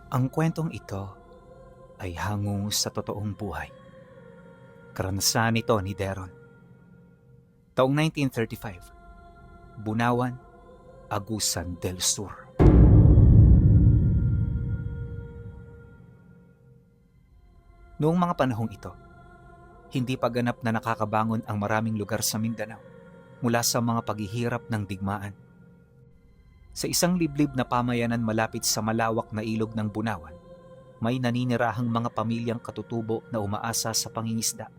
Ang kwentong ito ay hango sa totoong buhay. Karanasan ito ni Deron. Taong 1935, Bunawan, Agusan del Sur. Noong mga panahong ito, hindi pa ganap na nakakabangon ang maraming lugar sa Mindanao mula sa mga paghihirap ng digmaan. Sa isang liblib na pamayanan malapit sa malawak na ilog ng Bunawan, may naninirahang mga pamilyang katutubo na umaasa sa pangingisda,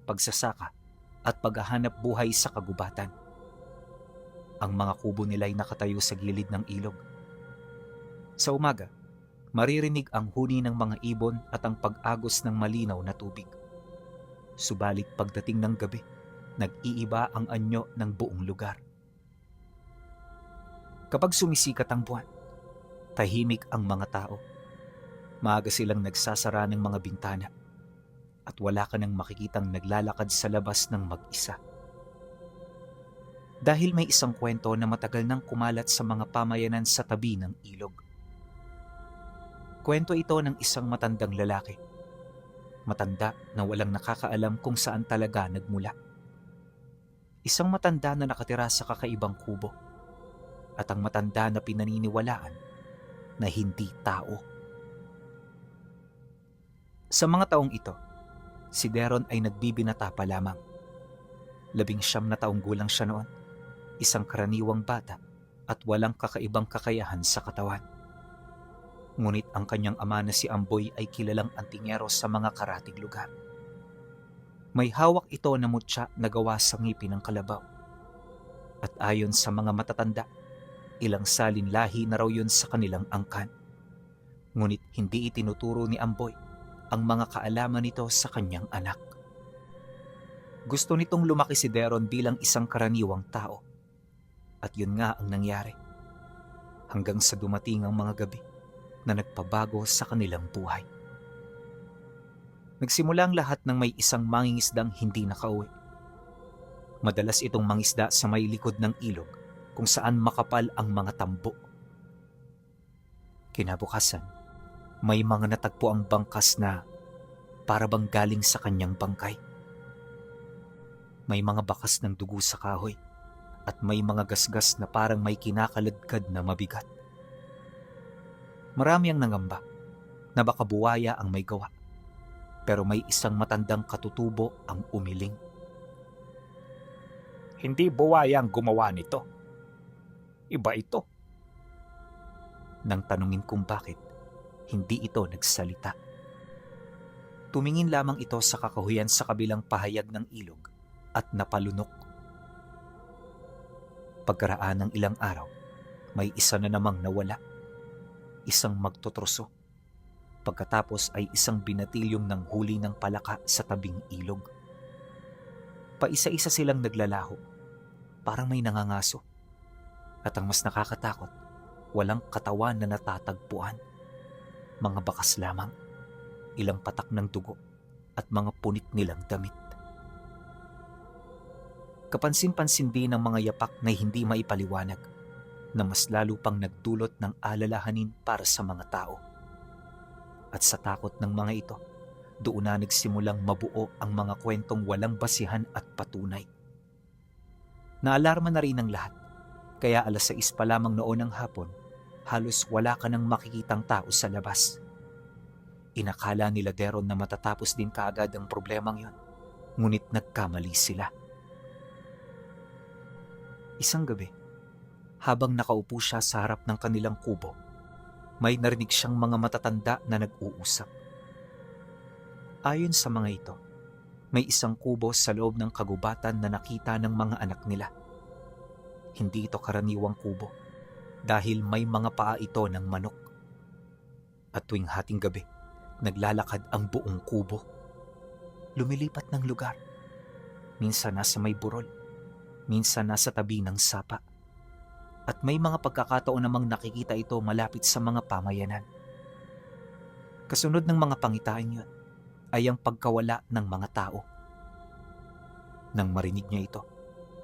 pagsasaka at paghahanap buhay sa kagubatan. Ang mga kubo nila ay nakatayo sa gilid ng ilog. Sa umaga, maririnig ang huni ng mga ibon at ang pag-agos ng malinaw na tubig. Subalit pagdating ng gabi, nag-iiba ang anyo ng buong lugar. Kapag sumisikat ang buwan, tahimik ang mga tao. Maaga silang nagsasara ng mga bintana at wala ka nang makikitang naglalakad sa labas ng mag-isa. Dahil may isang kwento na matagal nang kumalat sa mga pamayanan sa tabi ng ilog. Kwento ito ng isang matandang lalaki. Matanda na walang nakakaalam kung saan talaga nagmula. Isang matanda na nakatira sa kakaibang kubo. At ang matanda na pinaniniwalaan na hindi tao. Sa mga taong ito, si Deron ay nagbibinata pa lamang. 19 na taong gulang siya noon, isang karaniwang bata at walang kakaibang kakayahan sa katawan. Ngunit ang kanyang ama na si Amboy ay kilalang antingero sa mga karatig lugar. May hawak ito na mutya na gawa sa ngipin ng kalabaw. At ayon sa mga matatanda, ilang salin lahi na raw yun sa kanilang angkan. Ngunit hindi itinuturo ni Amboy ang mga kaalaman nito sa kanyang anak. Gusto nitong lumaki si Deron bilang isang karaniwang tao. At yun nga ang nangyari. Hanggang sa dumating ang mga gabi na nagpabago sa kanilang buhay. Nagsimula ang lahat ng may isang mangingisdang hindi nakauwi. Madalas itong mangisda sa may likod ng ilog kung saan makapal ang mga tambo. Kinabukasan, may mga natagpo ang bangkas na para bang galing sa kanyang bangkay. May mga bakas ng dugo sa kahoy at may mga gasgas na parang may kinakaladkad na mabigat. Marami ang nangamba na baka buwaya ang may gawa, pero may isang matandang katutubo ang umiling. Hindi buwaya ang gumawa nito. Iba ito. Nang tanungin kung bakit, hindi ito nagsalita. Tumingin lamang ito sa kakahuyan sa kabilang pahayag ng ilog at napalunok. Pagkaraan ng ilang araw, may isa na namang nawala. Isang magtotroso. Pagkatapos ay isang binatilyong ng huli ng palaka sa tabing ilog. Paisa-isa silang naglalaho, parang may nangangaso. At ang mas nakakatakot, walang katawan na natatagpuan. Mga bakas lamang, ilang patak ng dugo at mga punit nilang damit. Kapansin-pansin din ng mga yapak na hindi maipaliwanag na mas lalo pang nagdulot ng alalahanin para sa mga tao. At sa takot ng mga ito, doon na nagsimulang mabuo ang mga kwentong walang basihan at patunay. Naalarma na rin ang lahat, kaya 6:00 pa lamang noon ng hapon, halos wala ka nang makikitang tao sa labas. Inakala nila Deron na matatapos din kaagad ang problemang yon, ngunit nagkamali sila. Isang gabi, habang nakaupo siya sa harap ng kanilang kubo, may narinig siyang mga matatanda na nag-uusap. Ayon sa mga ito, may isang kubo sa loob ng kagubatan na nakita ng mga anak nila. Hindi ito karaniwang kubo dahil may mga paa ito ng manok. At tuwing hating gabi, naglalakad ang buong kubo. Lumilipat ng lugar. Minsan nasa may burol, minsan nasa tabi ng sapa. At may mga pagkakataon namang nakikita ito malapit sa mga pamayanan. Kasunod ng mga pangitain yun ay ang pagkawala ng mga tao. Nang marinig niya ito,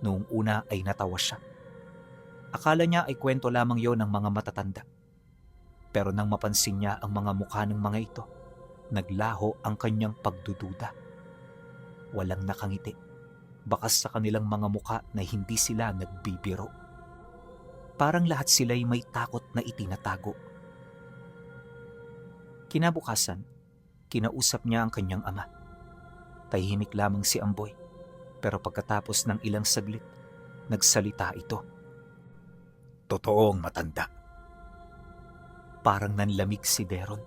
noong una ay natawa siya. Akala niya ay kwento lamang yon ng mga matatanda. Pero nang mapansin niya ang mga mukha ng mga ito, naglaho ang kanyang pagdududa. Walang nakangiti, bakas sa kanilang mga mukha na hindi sila nagbibiro. Parang lahat sila'y may takot na itinatago. Kinabukasan, kinausap niya ang kanyang ama. Tahimik lamang si Amboy, pero pagkatapos ng ilang saglit, nagsalita ito. Totoong matanda. Parang nanlamig si Deron.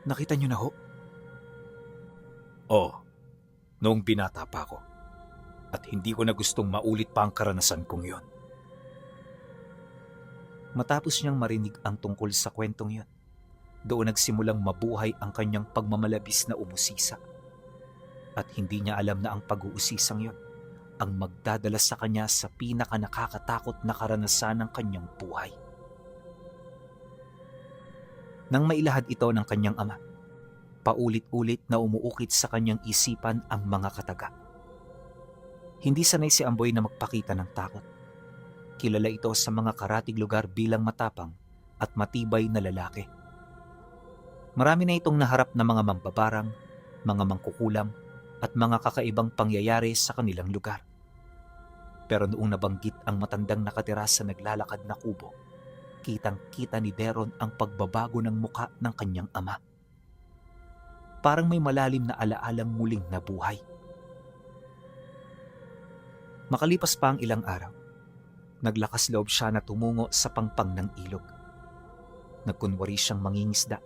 Nakita niyo na ho? Oo, noong binata pa ako. At hindi ko na gustong maulit pa ang karanasan kong yon. Matapos niyang marinig ang tungkol sa kwentong yon, doon nagsimulang mabuhay ang kanyang pagmamalabis na umusisa. At hindi niya alam na ang pag-uusisang yon ang magdadala sa kanya sa pinaka-nakakatakot na karanasan ng kanyang buhay. Nang mailahad ito ng kanyang ama, paulit-ulit na umuukit sa kanyang isipan ang mga kataga. Hindi sanay si Amboy na magpakita ng takot. Kilala ito sa mga karatig lugar bilang matapang at matibay na lalaki. Marami na itong naharap na mga mambabarang, mga mangkukulam at mga kakaibang pangyayari sa kanilang lugar. Pero noong nabanggit ang matandang nakatira sa naglalakad na kubo, kitang-kita ni Deron ang pagbabago ng muka ng kanyang ama. Parang may malalim na alaalang muling nabuhay. Makalipas pa ang ilang araw, naglakas loob siya na tumungo sa pangpang ng ilog. Nagkunwari siyang mangingisda,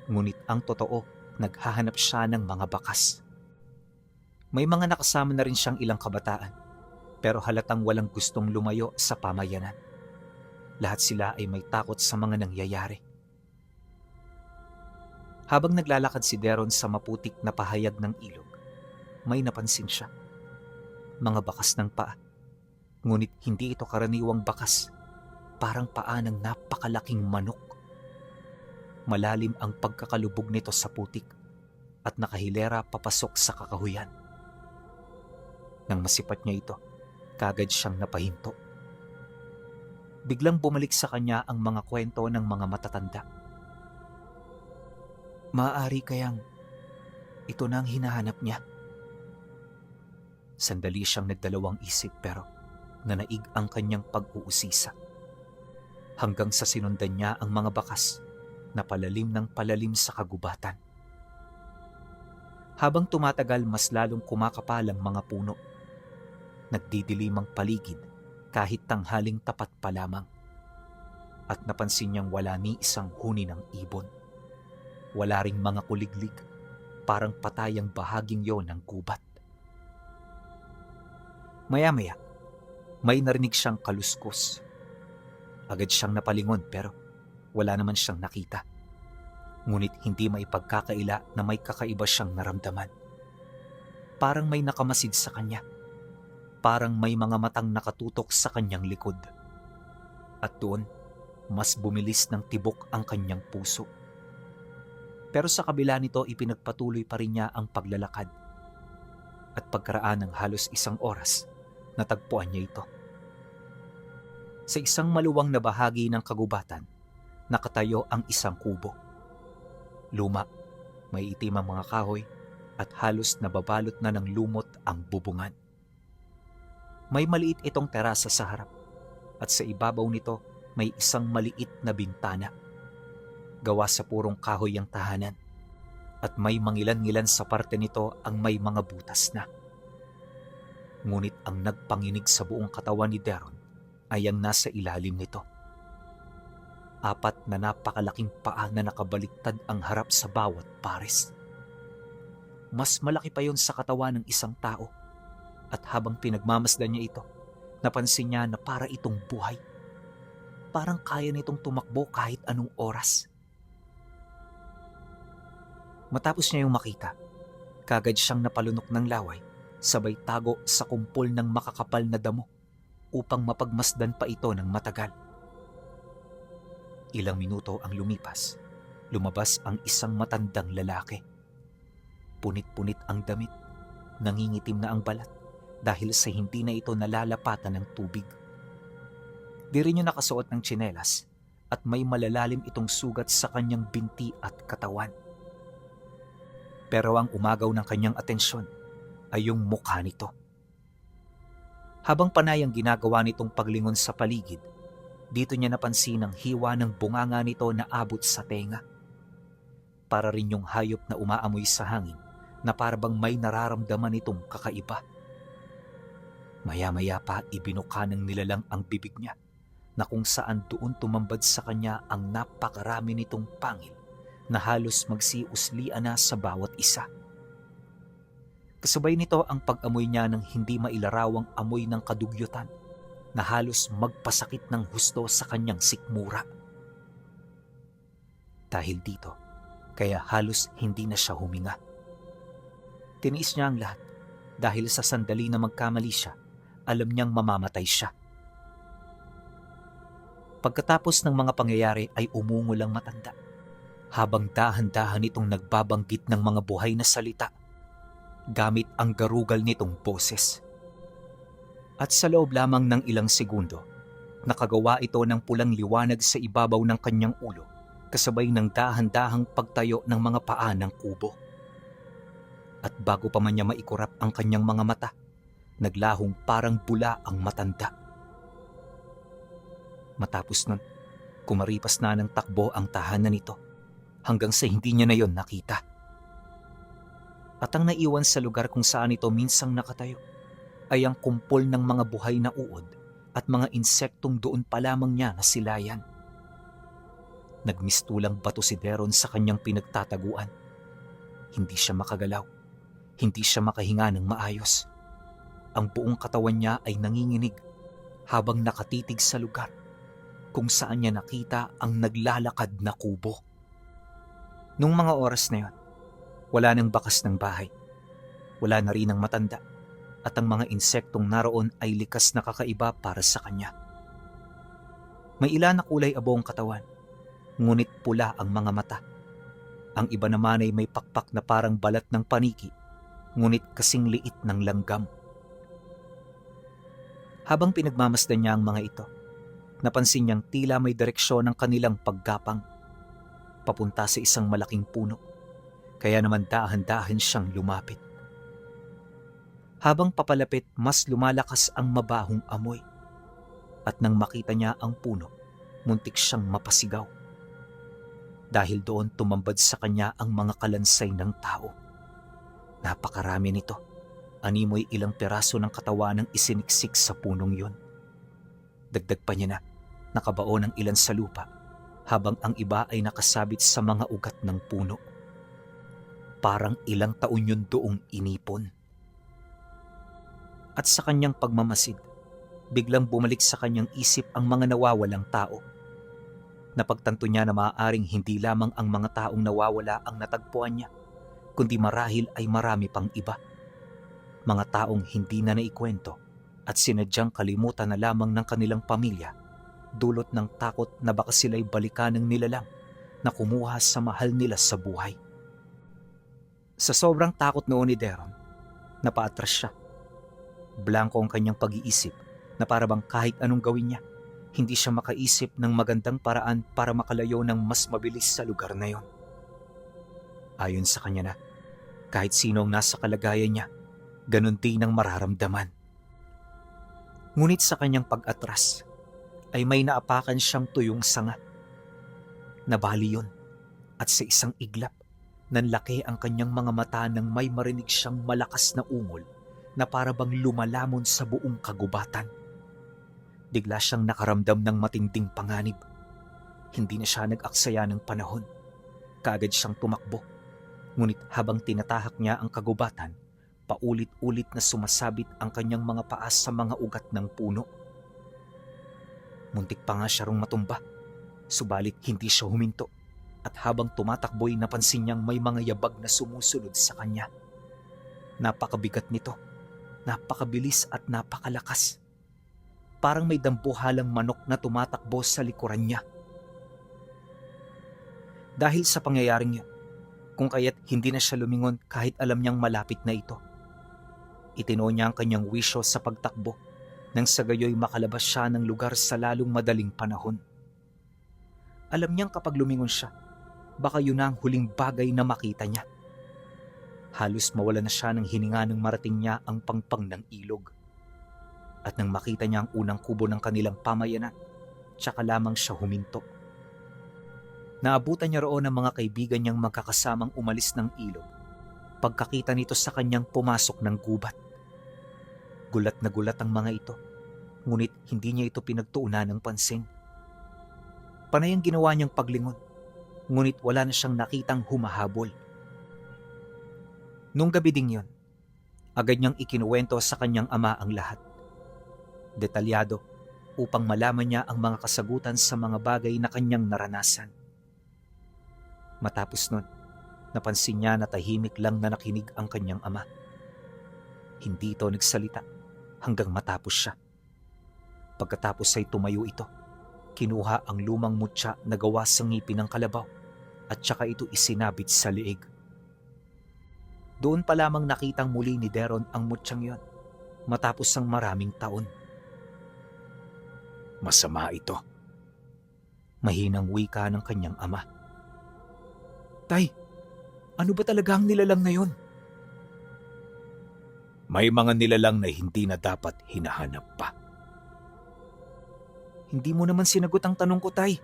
ngunit ang totoo, naghahanap siya ng mga bakas. May mga nakasama na rin siyang ilang kabataan, pero halatang walang gustong lumayo sa pamayanan. Lahat sila ay may takot sa mga nangyayari. Habang naglalakad si Deron sa maputik na pahayag ng ilog, may napansin siya. Mga bakas ng paa. Ngunit hindi ito karaniwang bakas. Parang paa ng napakalaking manok. Malalim ang pagkakalubog nito sa putik at nakahilera papasok sa kakahuyan. Nang masipat niya ito, kagad siyang napahinto. Biglang bumalik sa kanya ang mga kwento ng mga matatanda. Maaari kayang ito na ang hinahanap niya? Sandali siyang nagdalawang isip pero nanaig ang kanyang pag-uusisa. Hanggang sa sinundan niya ang mga bakas na palalim ng palalim sa kagubatan. Habang tumatagal, mas lalong kumakapal ang mga puno. Nagdidilim ang paligid kahit tanghaling tapat pa lamang. At napansin niyang wala ni isang huni ng ibon. Wala ring mga kuliglig, parang patay ang bahaging yon ng gubat. Maya-maya, may narinig siyang kaluskos. Agad siyang napalingon pero wala naman siyang nakita. Ngunit hindi maipagkakaila na may kakaiba siyang naramdaman. Parang may nakamasid sa kanya. Parang may mga matang nakatutok sa kanyang likod. At doon, mas bumilis ng tibok ang kanyang puso. Pero sa kabila nito, ipinagpatuloy pa rin niya ang paglalakad. At pagkaraan ng halos isang oras, natagpuan niya ito. Sa isang maluwang na bahagi ng kagubatan, nakatayo ang isang kubo. Luma, may itim ang mga kahoy at halos nababalot na ng lumot ang bubungan. May maliit itong terasa sa harap at sa ibabaw nito may isang maliit na bintana. Gawa sa purong kahoy ang tahanan at may mangilan-ngilan sa parte nito ang may mga butas na. Ngunit ang nagpanginig sa buong katawan ni Deron ay ang nasa ilalim nito. 4 na napakalaking paa na nakabaliktad ang harap sa bawat pares. Mas malaki pa yon sa katawan ng isang tao. At habang pinagmamasdan niya ito, napansin niya na para itong buhay. Parang kaya nitong tumakbo kahit anong oras. Matapos niya yung makita, kagad siyang napalunok ng laway, sabay tago sa kumpol ng makakapal na damo upang mapagmasdan pa ito ng matagal. Ilang minuto ang lumipas, lumabas ang isang matandang lalaki. Punit-punit ang damit, nangingitim na ang balat dahil sa hindi na ito nalalapatan ng tubig. Di rin niya nakasuot ng tsinelas at may malalalim itong sugat sa kanyang binti at katawan. Pero ang umagaw ng kanyang atensyon ay yung mukha nito. Habang panay ang ginagawa nitong paglingon sa paligid, dito niya napansin ang hiwa ng bunganga nito na abot sa tenga. Para rin yung hayop na umaamoy sa hangin na parabang may nararamdaman itong kakaiba. Maya-maya pa ibinuka ng nilalang ang bibig niya na kung saan doon tumambad sa kanya ang napakarami nitong pangil na halos magsiuslian na sa bawat isa. Kasabay nito ang pag-amoy niya ng hindi mailarawang amoy ng kadugyutan na halos magpasakit ng husto sa kanyang sikmura. Dahil dito, kaya halos hindi na siya huminga. Tiniis niya ang lahat dahil sa sandali na magkamali siya, alam niyang mamamatay siya. Pagkatapos ng mga pangyayari ay umungol ang matanda, habang dahan-dahan itong nagbabanggit ng mga buhay na salita gamit ang garugal nitong boses. At sa loob lamang ng ilang segundo, nakagawa ito ng pulang liwanag sa ibabaw ng kanyang ulo kasabay ng dahan-dahang pagtayo ng mga paa ng kubo. At bago pa man niya maikurap ang kanyang mga mata, naglahong parang bula ang matanda. Matapos nun, kumaripas na ng takbo ang tahanan nito hanggang sa hindi niya na yon nakita. At ang naiwan sa lugar kung saan ito minsang nakatayo ay ang kumpol ng mga buhay na uod at mga insektong doon pa lamang niya nasilayan. Nagmistulang bato si Deron sa kanyang pinagtataguan. Hindi siya makagalaw. Hindi siya makahinga ng maayos. Ang buong katawan niya ay nanginginig habang nakatitig sa lugar kung saan niya nakita ang naglalakad na kubo. Nung mga oras na yon, wala nang bakas ng bahay. Wala na rin ang matanda at ang mga insektong naroon ay likas na kakaiba para sa kanya. May ilan na kulay abo ang katawan, ngunit pula ang mga mata. Ang iba naman ay may pakpak na parang balat ng paniki, ngunit kasing liit ng langgam. Habang pinagmamasdan niya ang mga ito, napansin niyang tila may direksyon ng kanilang paggapang, papunta sa isang malaking puno, kaya naman dahan-dahan siyang lumapit. Habang papalapit, mas lumalakas ang mabahong amoy, at nang makita niya ang puno, muntik siyang mapasigaw. Dahil doon tumambad sa kanya ang mga kalansay ng tao. Napakarami nito. Animoy ilang piraso ng katawan ang isiniksik sa punong yun. Dagdag pa niya na, nakabao ng ilan sa lupa, habang ang iba ay nakasabit sa mga ugat ng puno. Parang ilang taon yun doong inipon. At sa kanyang pagmamasid, biglang bumalik sa kanyang isip ang mga nawawalang tao. Napagtanto niya na maaaring hindi lamang ang mga taong nawawala ang natagpuan niya, kundi marahil ay marami pang iba. Mga taong hindi na naikwento at sinadyang kalimutan na lamang ng kanilang pamilya, dulot ng takot na baka sila'y balikan ng nilalang na kumuha sa mahal nila sa buhay. Sa sobrang takot noon ni Deron, napaatras siya. Blanko ang kanyang pag-iisip na parabang kahit anong gawin niya, hindi siya makaisip ng magandang paraan para makalayo ng mas mabilis sa lugar na yon. Ayon sa kanya na, kahit sino ang nasa kalagayan niya, ganun din ang mararamdaman. Ngunit sa kanyang pag-atras, ay may naapakan siyang tuyong sanga. Nabali yun, at sa isang iglap, nanlaki ang kanyang mga mata nang may marinig siyang malakas na ungol na parabang lumalamon sa buong kagubatan. Bigla siyang nakaramdam ng matinding panganib. Hindi na siya nag-aksaya ng panahon. Kaagad siyang tumakbo. Ngunit habang tinatahak niya ang kagubatan, paulit-ulit na sumasabit ang kanyang mga paa sa mga ugat ng puno. Muntik pa nga siya rong matumba, subalit hindi siya huminto. At habang tumatakbo'y napansin niyang may mga yabag na sumusunod sa kanya. Napakabigat nito, napakabilis at napakalakas. Parang may dambuhalang manok na tumatakbo sa likuran niya. Dahil sa pangyayaring yun, kung kaya't hindi na siya lumingon kahit alam niyang malapit na ito. Itino niya ang kanyang wisyo sa pagtakbo nang sa gayoy makalabas siya ng lugar sa lalong madaling panahon. Alam niyang kapag lumingon siya, baka yun na ang huling bagay na makita niya. Halos mawala na siya ng hininga nang marating niya ang pangpang ng ilog. At nang makita niya ang unang kubo ng kanilang pamayanan, tsaka lamang siya huminto. Naabutan niya roon ang mga kaibigan niyang magkakasamang umalis ng ilog pagkakita nito sa kanyang pumasok ng gubat. Gulat na gulat ang mga ito, ngunit hindi niya ito pinagtuunan ng pansin. Panay ang ginawa niyang paglingon, ngunit wala na siyang nakitang humahabol. Nung gabi ding yon, agad niyang ikinuwento sa kanyang ama ang lahat. Detalyado upang malaman niya ang mga kasagutan sa mga bagay na kanyang naranasan. Matapos nun, napansin niya na tahimik lang na nakinig ang kanyang ama. Hindi ito nagsalita hanggang matapos siya. Pagkatapos ay tumayo ito, kinuha ang lumang mutya na gawa sa ngipin ng kalabaw at saka ito isinabit sa liig. Doon pa lamang nakitang muli ni Deron ang mutsyang yon matapos ang maraming taon. Masama ito. Mahinang wika ng kanyang ama. Tay, ano ba talaga ang nilalang na yon? May mga nilalang na hindi na dapat hinahanap pa. Hindi mo naman sinagot ang tanong ko, Tay.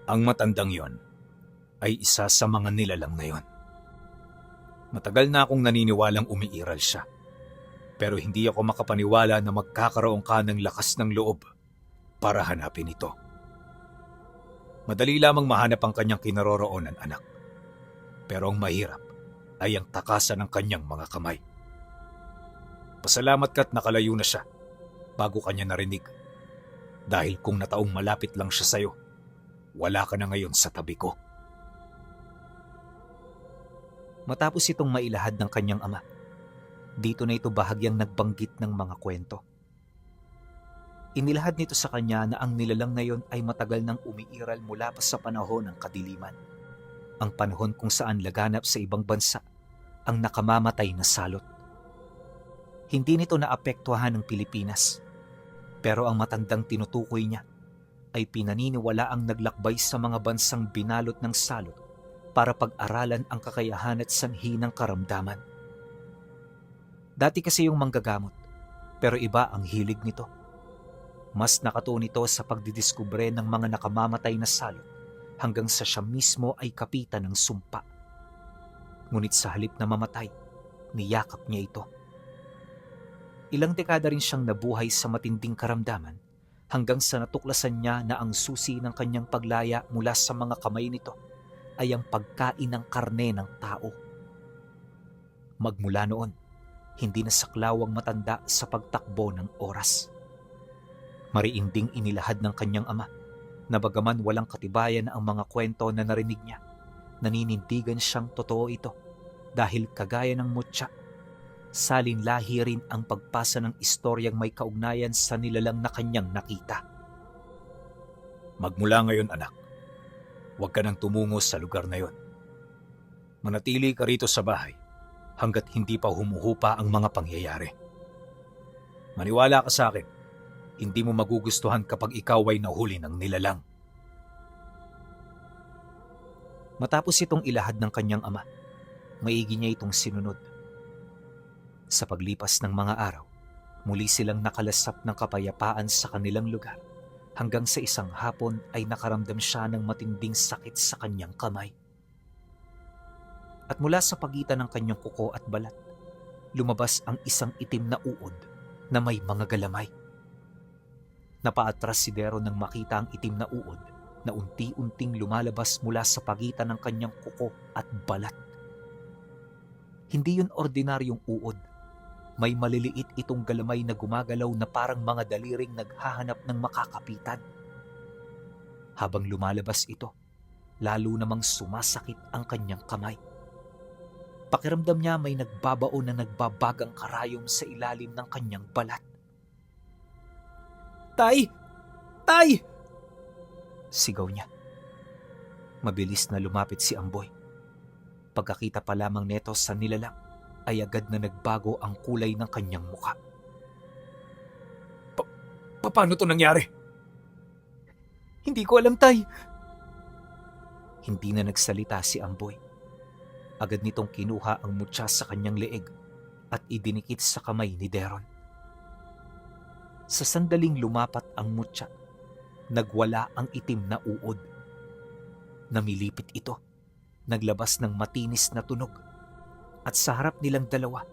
Ang matandang yon ay isa sa mga nilalang na yon. Matagal na akong naniniwalang umiiral siya. Pero hindi ako makapaniwala na magkakaroon ka ng lakas ng loob para hanapin ito. Madali lamang mahanap ang kanyang kinaroroonan, anak. Pero ang mahirap ay ang takasan ng kanyang mga kamay. Pasalamat ka't nakalayo na siya bago kanya narinig. Dahil kung nataong malapit lang siya sa'yo, wala ka na ngayon sa tabi ko. Matapos itong mailahad ng kanyang ama, dito na ito bahagyang nagbanggit ng mga kwento. Inilahad nito sa kanya na ang nilalang na yon ay matagal nang umiiral mula pa sa panahon ng kadiliman. Ang panahon kung saan laganap sa ibang bansa ang nakamamatay na salot. Hindi nito naapektuhan ng Pilipinas, pero ang matandang tinutukoy niya ay pinaniniwala ang naglakbay sa mga bansang binalot ng salot para pag-aralan ang kakayahan at sanhi ng karamdaman. Dati kasi yung manggagamot, pero iba ang hilig nito. Mas nakatuon ito sa pagdidiskubre ng mga nakamamatay na salot hanggang sa siya mismo ay kapitan ng sumpa. Ngunit sa halip na mamatay, niyakap niya ito. Ilang dekada rin siyang nabuhay sa matinding karamdaman hanggang sa natuklasan niya na ang susi ng kanyang paglaya mula sa mga kamay nito ay ang pagkain ng karne ng tao. Magmula noon, hindi na saklaw ang matanda sa pagtakbo ng oras. Mariinding inilahad ng kanyang ama na bagaman walang katibayan ang mga kwento na narinig niya, naninindigan siyang totoo ito dahil kagaya ng mutya, salinlahi rin ang pagpasa ng istoryang may kaugnayan sa nilalang na kanyang nakita. Magmula ngayon, anak, huwag ka nang tumungo sa lugar na yon. Manatili ka rito sa bahay hanggat hindi pa humuhupa ang mga pangyayari. Maniwala ka sa akin, hindi mo magugustuhan kapag ikaw ay nahuli ng nilalang. Matapos itong ilahad ng kanyang ama, maigi niya itong sinunod. Sa paglipas ng mga araw, muli silang nakalasap ng kapayapaan sa kanilang lugar hanggang sa isang hapon ay nakaramdam siya ng matinding sakit sa kanyang kamay. At mula sa pagitan ng kanyang kuko at balat, lumabas ang isang itim na uod na may mga galamay. Napaatras si Dero nang makita ang itim na uod na unti-unting lumalabas mula sa pagitan ng kanyang kuko at balat. Hindi yun ordinaryong uod. May maliliit itong galamay na gumagalaw na parang mga daliring naghahanap ng makakapitan. Habang lumalabas ito, lalo namang sumasakit ang kanyang kamay. Pakiramdam niya may nagbabaon na nagbabagang karayom sa ilalim ng kanyang balat. Tay! Tay! Sigaw niya. Mabilis na lumapit si Amboy. Pagkakita pa lamang neto sa nilalang, ay agad na nagbago ang kulay ng kanyang muka. Paano to nangyari? Hindi ko alam, Tay. Hindi na nagsalita si Amboy. Agad nitong kinuha ang mutya sa kanyang leeg at idinikit sa kamay ni Deron. Sa sandaling lumapat ang mutya, nagwala ang itim na uod. Namilipit ito, naglabas ng matinis na tunog, at sa harap nilang dalawa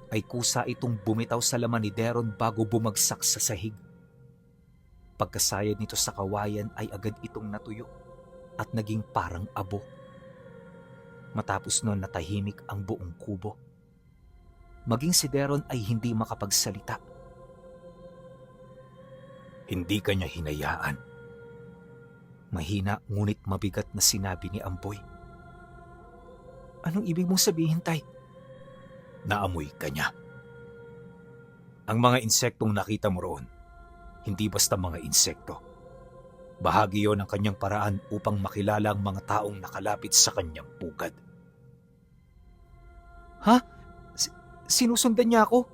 ay kusa itong bumitaw sa laman ni Deron bago bumagsak sa sahig. Pagkasayad nito sa kawayan ay agad itong natuyo at naging parang abo. Matapos noon natahimik ang buong kubo. Maging si Deron ay hindi makapagsalita. Hindi kanya hinayaan. Mahina ngunit mabigat na sinabi ni Amboy. Anong ibig mong sabihin, Tay? Naamoy kanya. Ang mga insektong nakita mo roon, hindi basta mga insekto. Bahagi yon ng kanyang paraan upang makilala ang mga taong nakalapit sa kanyang pugad. Ha? Sinusundan niya ako?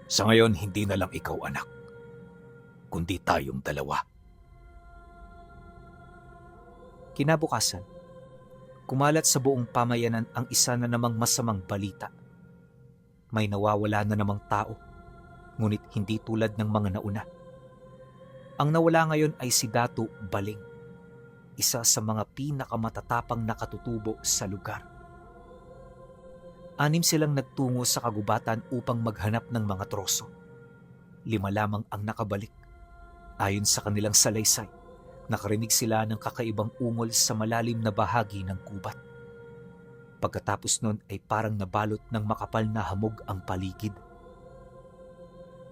Sa ngayon, hindi na lang ikaw, anak, kundi tayong dalawa. Kinabukasan, kumalat sa buong pamayanan ang isa na namang masamang balita. May nawawala na namang tao, ngunit hindi tulad ng mga nauna. Ang nawala ngayon ay si Datu Baling, isa sa mga pinakamatatapang na katutubo sa lugar. 6 silang nagtungo sa kagubatan upang maghanap ng mga troso. 5 lamang ang nakabalik. Ayon sa kanilang salaysay, nakarinig sila ng kakaibang ungol sa malalim na bahagi ng gubat. Pagkatapos nun ay parang nabalot ng makapal na hamog ang paligid.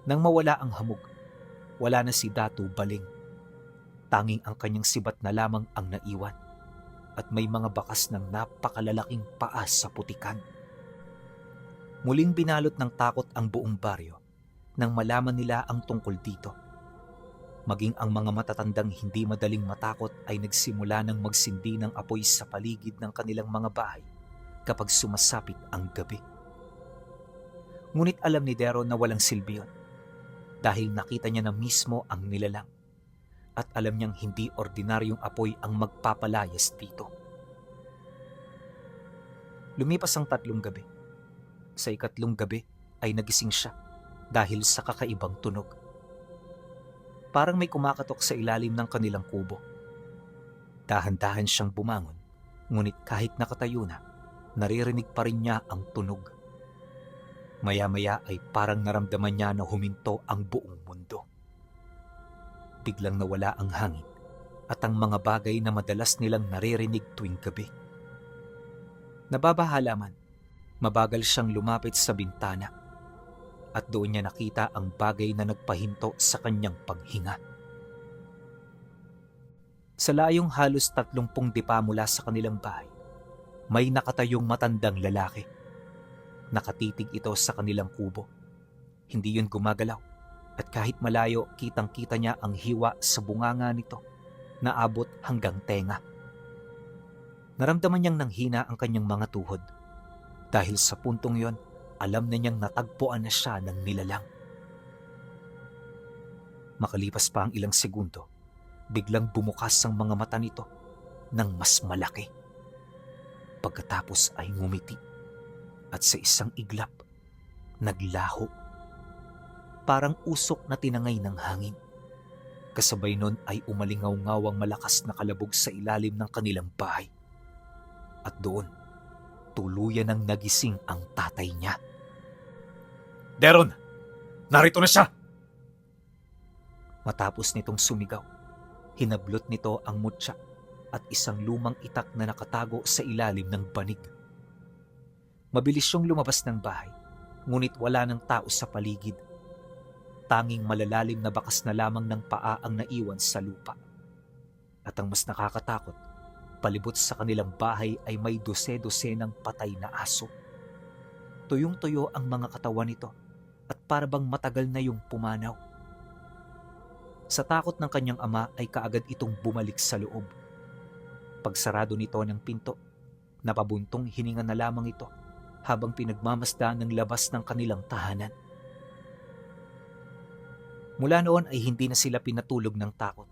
Nang mawala ang hamog, wala na si Datu Baling. Tanging ang kanyang sibat na lamang ang naiwan at may mga bakas ng napakalalaking paa sa putikan. Muling binalot ng takot ang buong baryo nang malaman nila ang tungkol dito. Maging ang mga matatandang hindi madaling matakot ay nagsimula ng magsindi ng apoy sa paligid ng kanilang mga bahay kapag sumasapit ang gabi. Ngunit alam ni Deron na walang silbi yun dahil nakita niya na mismo ang nilalang at alam niyang hindi ordinaryong apoy ang magpapalayas dito. Lumipas ang 3 gabi. Sa 4th gabi ay nagising siya dahil sa kakaibang tunog. Parang may kumakatok sa ilalim ng kanilang kubo. Dahan-dahan siyang bumangon, ngunit kahit nakatayo na, naririnig pa rin niya ang tunog. Maya-maya ay parang naramdaman niya na huminto ang buong mundo. Biglang nawala ang hangin at ang mga bagay na madalas nilang naririnig tuwing gabi. Nababahala man, mabagal siyang lumapit sa bintana at doon niya nakita ang bagay na nagpahinto sa kanyang paghinga. Sa layong halos 30 dipa mula sa kanilang bahay, may nakatayong matandang lalaki. Nakatitig ito sa kanilang kubo. Hindi yun gumagalaw at kahit malayo kitang-kita niya ang hiwa sa bunganga nito na abot hanggang tenga. Naramdaman niyang nanghina ang kanyang mga tuhod. Dahil sa puntong yon, alam na niyang natagpuan na siya ng nilalang. Makalipas pa ang ilang segundo, biglang bumukas ang mga mata nito ng mas malaki. Pagkatapos ay ngumiti at sa isang iglap, naglaho. Parang usok na tinangay ng hangin. Kasabay nun ay umalingaw-ngawang malakas na kalabog sa ilalim ng kanilang bahay. At doon, tuluyan ng nagising ang tatay niya. Deron! Narito na siya! Matapos nitong sumigaw, hinablot nito ang mutya at isang lumang itak na nakatago sa ilalim ng banig. Mabilis siyang lumabas ng bahay, ngunit wala ng tao sa paligid. Tanging malalalim na bakas na lamang ng paa ang naiwan sa lupa. At ang mas nakakatakot, palibot sa kanilang bahay ay may 12 ng patay na aso. Tuyong-tuyo ang mga katawan nito at parabang matagal na yung pumanaw. Sa takot ng kanyang ama ay kaagad itong bumalik sa loob. Pagsarado nito ng pinto, napabuntong hininga na lamang ito habang pinagmamasdan ng labas ng kanilang tahanan. Mula noon ay hindi na sila pinatulog ng takot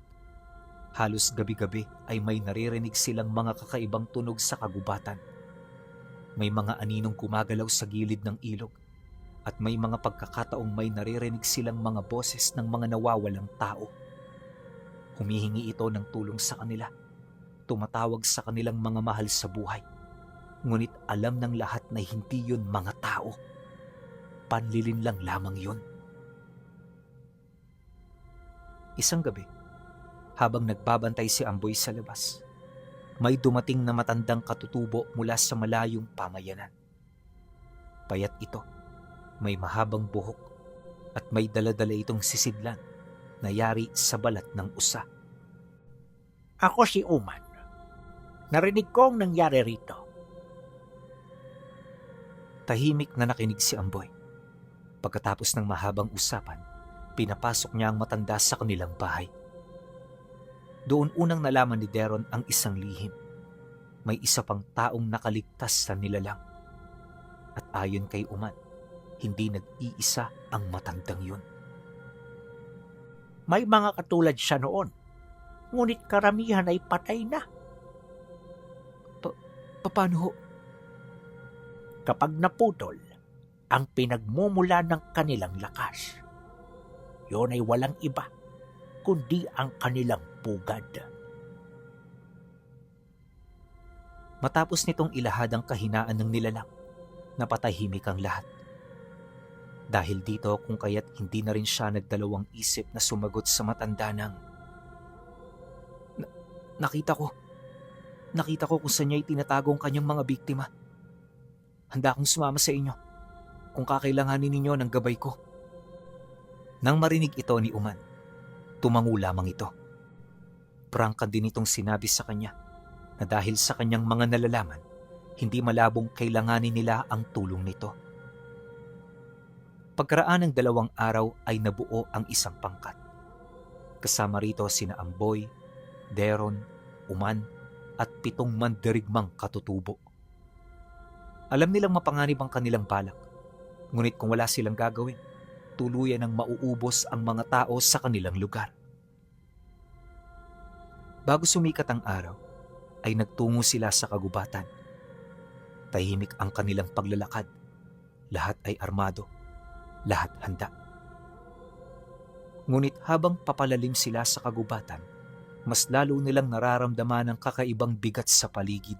Halos gabi-gabi ay may naririnig silang mga kakaibang tunog sa kagubatan. May mga aninong gumagalaw sa gilid ng ilog at may mga pagkakataong may naririnig silang mga boses ng mga nawawalang tao. Humihingi ito ng tulong sa kanila, tumatawag sa kanilang mga mahal sa buhay. Ngunit alam ng lahat na hindi yun mga tao. Panlilin lang lamang yun. Isang gabi, habang nagbabantay si Amboy sa labas, may dumating na matandang katutubo mula sa malayong pamayanan. Payat ito, may mahabang buhok at may daladala itong sisidlan na yari sa balat ng usa. Ako si Uman. Narinig ko ang nangyari rito. Tahimik na nakinig si Amboy. Pagkatapos ng mahabang usapan, pinapasok niya ang matanda sa kanilang bahay. Doon unang nalaman ni Deron ang isang lihim. May isa pang taong nakaligtas sa nilalang. At ayon kay Uman, hindi nag-iisa ang matandang yun. May mga katulad siya noon. Ngunit karamihan ay patay na. Paano ho? Kapag naputol ang pinagmumula ng kanilang lakas, yun ay walang iba kundi ang kanilang pugad. Matapos nitong ilahad ang kahinaan ng nilalang, napatahimik ang lahat. Dahil dito kung kaya't hindi na rin siya nagdalawang isip na sumagot sa matanda ng, Nakita ko kung saan niya itinatago ang kanyang mga biktima. Handa akong sumama sa inyo kung kakailanganin ninyo ng gabay ko. Nang marinig ito ni Uman, tumango lamang ito. Prangka din itong sinabi sa kanya na dahil sa kanyang mga nalalaman, hindi malabong kailanganin nila ang tulong nito. Pagkaraan ng 2 araw ay nabuo ang isang pangkat. Kasama rito sina Amboy, Deron, Uman at 7 mandirigmang katutubo. Alam nilang mapanganib ang kanilang balak, ngunit kung wala silang gagawin, tuluyan ang mauubos ang mga tao sa kanilang lugar. Bago sumikat ang araw, ay nagtungo sila sa kagubatan. Tahimik ang kanilang paglalakad. Lahat ay armado. Lahat handa. Ngunit habang papalalim sila sa kagubatan, mas lalo nilang nararamdaman ang kakaibang bigat sa paligid.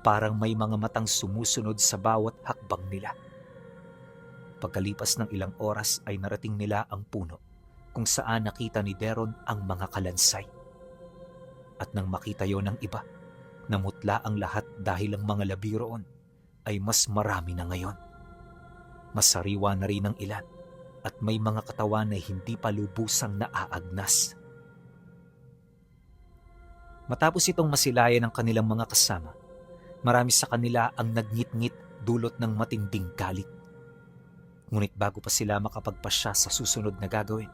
Parang may mga matang sumusunod sa bawat hakbang nila. Pagkalipas ng ilang oras ay narating nila ang puno kung saan nakita ni Deron ang mga kalansay. At nang makita yon ng iba, namutla ang lahat dahil ang mga labi roon ay mas marami na ngayon. Masariwa na rin ang ilan at may mga katawan na hindi pa lubusang naaagnas. Matapos itong masilayan ng kanilang mga kasama, marami sa kanila ang nagngit-ngit dulot ng matinding galit. Ngunit bago pa sila makapagpasya sa susunod na gagawin,